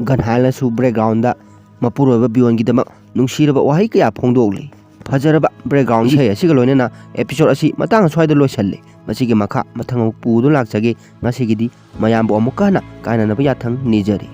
ꯒꯟꯍꯥꯏꯜꯅꯁꯨ ꯕꯦꯛꯒ꯭ꯔꯥꯎꯟꯗ ꯃꯄꯨꯔꯣꯏꯕ ꯕꯤꯌꯣꯟꯒꯤꯗꯃꯛ ꯅꯨꯡꯁꯤꯔꯕ ꯋꯥꯍꯩ ꯀꯌꯥ ꯐꯣꯡꯗꯣꯛꯂꯤ꯫ ꯐꯖꯔꯕ ꯕꯦꯛꯒ꯭ꯔꯥꯎꯟ ꯏꯁꯩ ꯑꯁꯤꯒ ꯂꯣꯏꯅꯅ ꯑꯦꯄꯤꯁꯣꯗ ꯑꯁꯤ ꯃꯇꯥꯡ ꯑꯁ꯭ꯋꯥꯏꯗ ꯂꯣꯏꯁꯜꯂꯤ꯫ ꯃꯁꯤꯒꯤ ꯃꯈꯥ ꯃꯊꯪ ꯑꯃꯨꯛ ꯄꯨꯗꯨꯅ ꯂꯥꯛꯆꯒꯦ꯫ ꯉꯁꯤꯒꯤꯗꯤ ꯃꯌꯥꯝꯕꯨ ꯑꯃꯨꯛꯀ ꯍꯟꯅ ꯀꯥꯏꯅꯅꯕ ꯌꯥꯊꯪ ꯅꯤꯖꯔꯤ꯫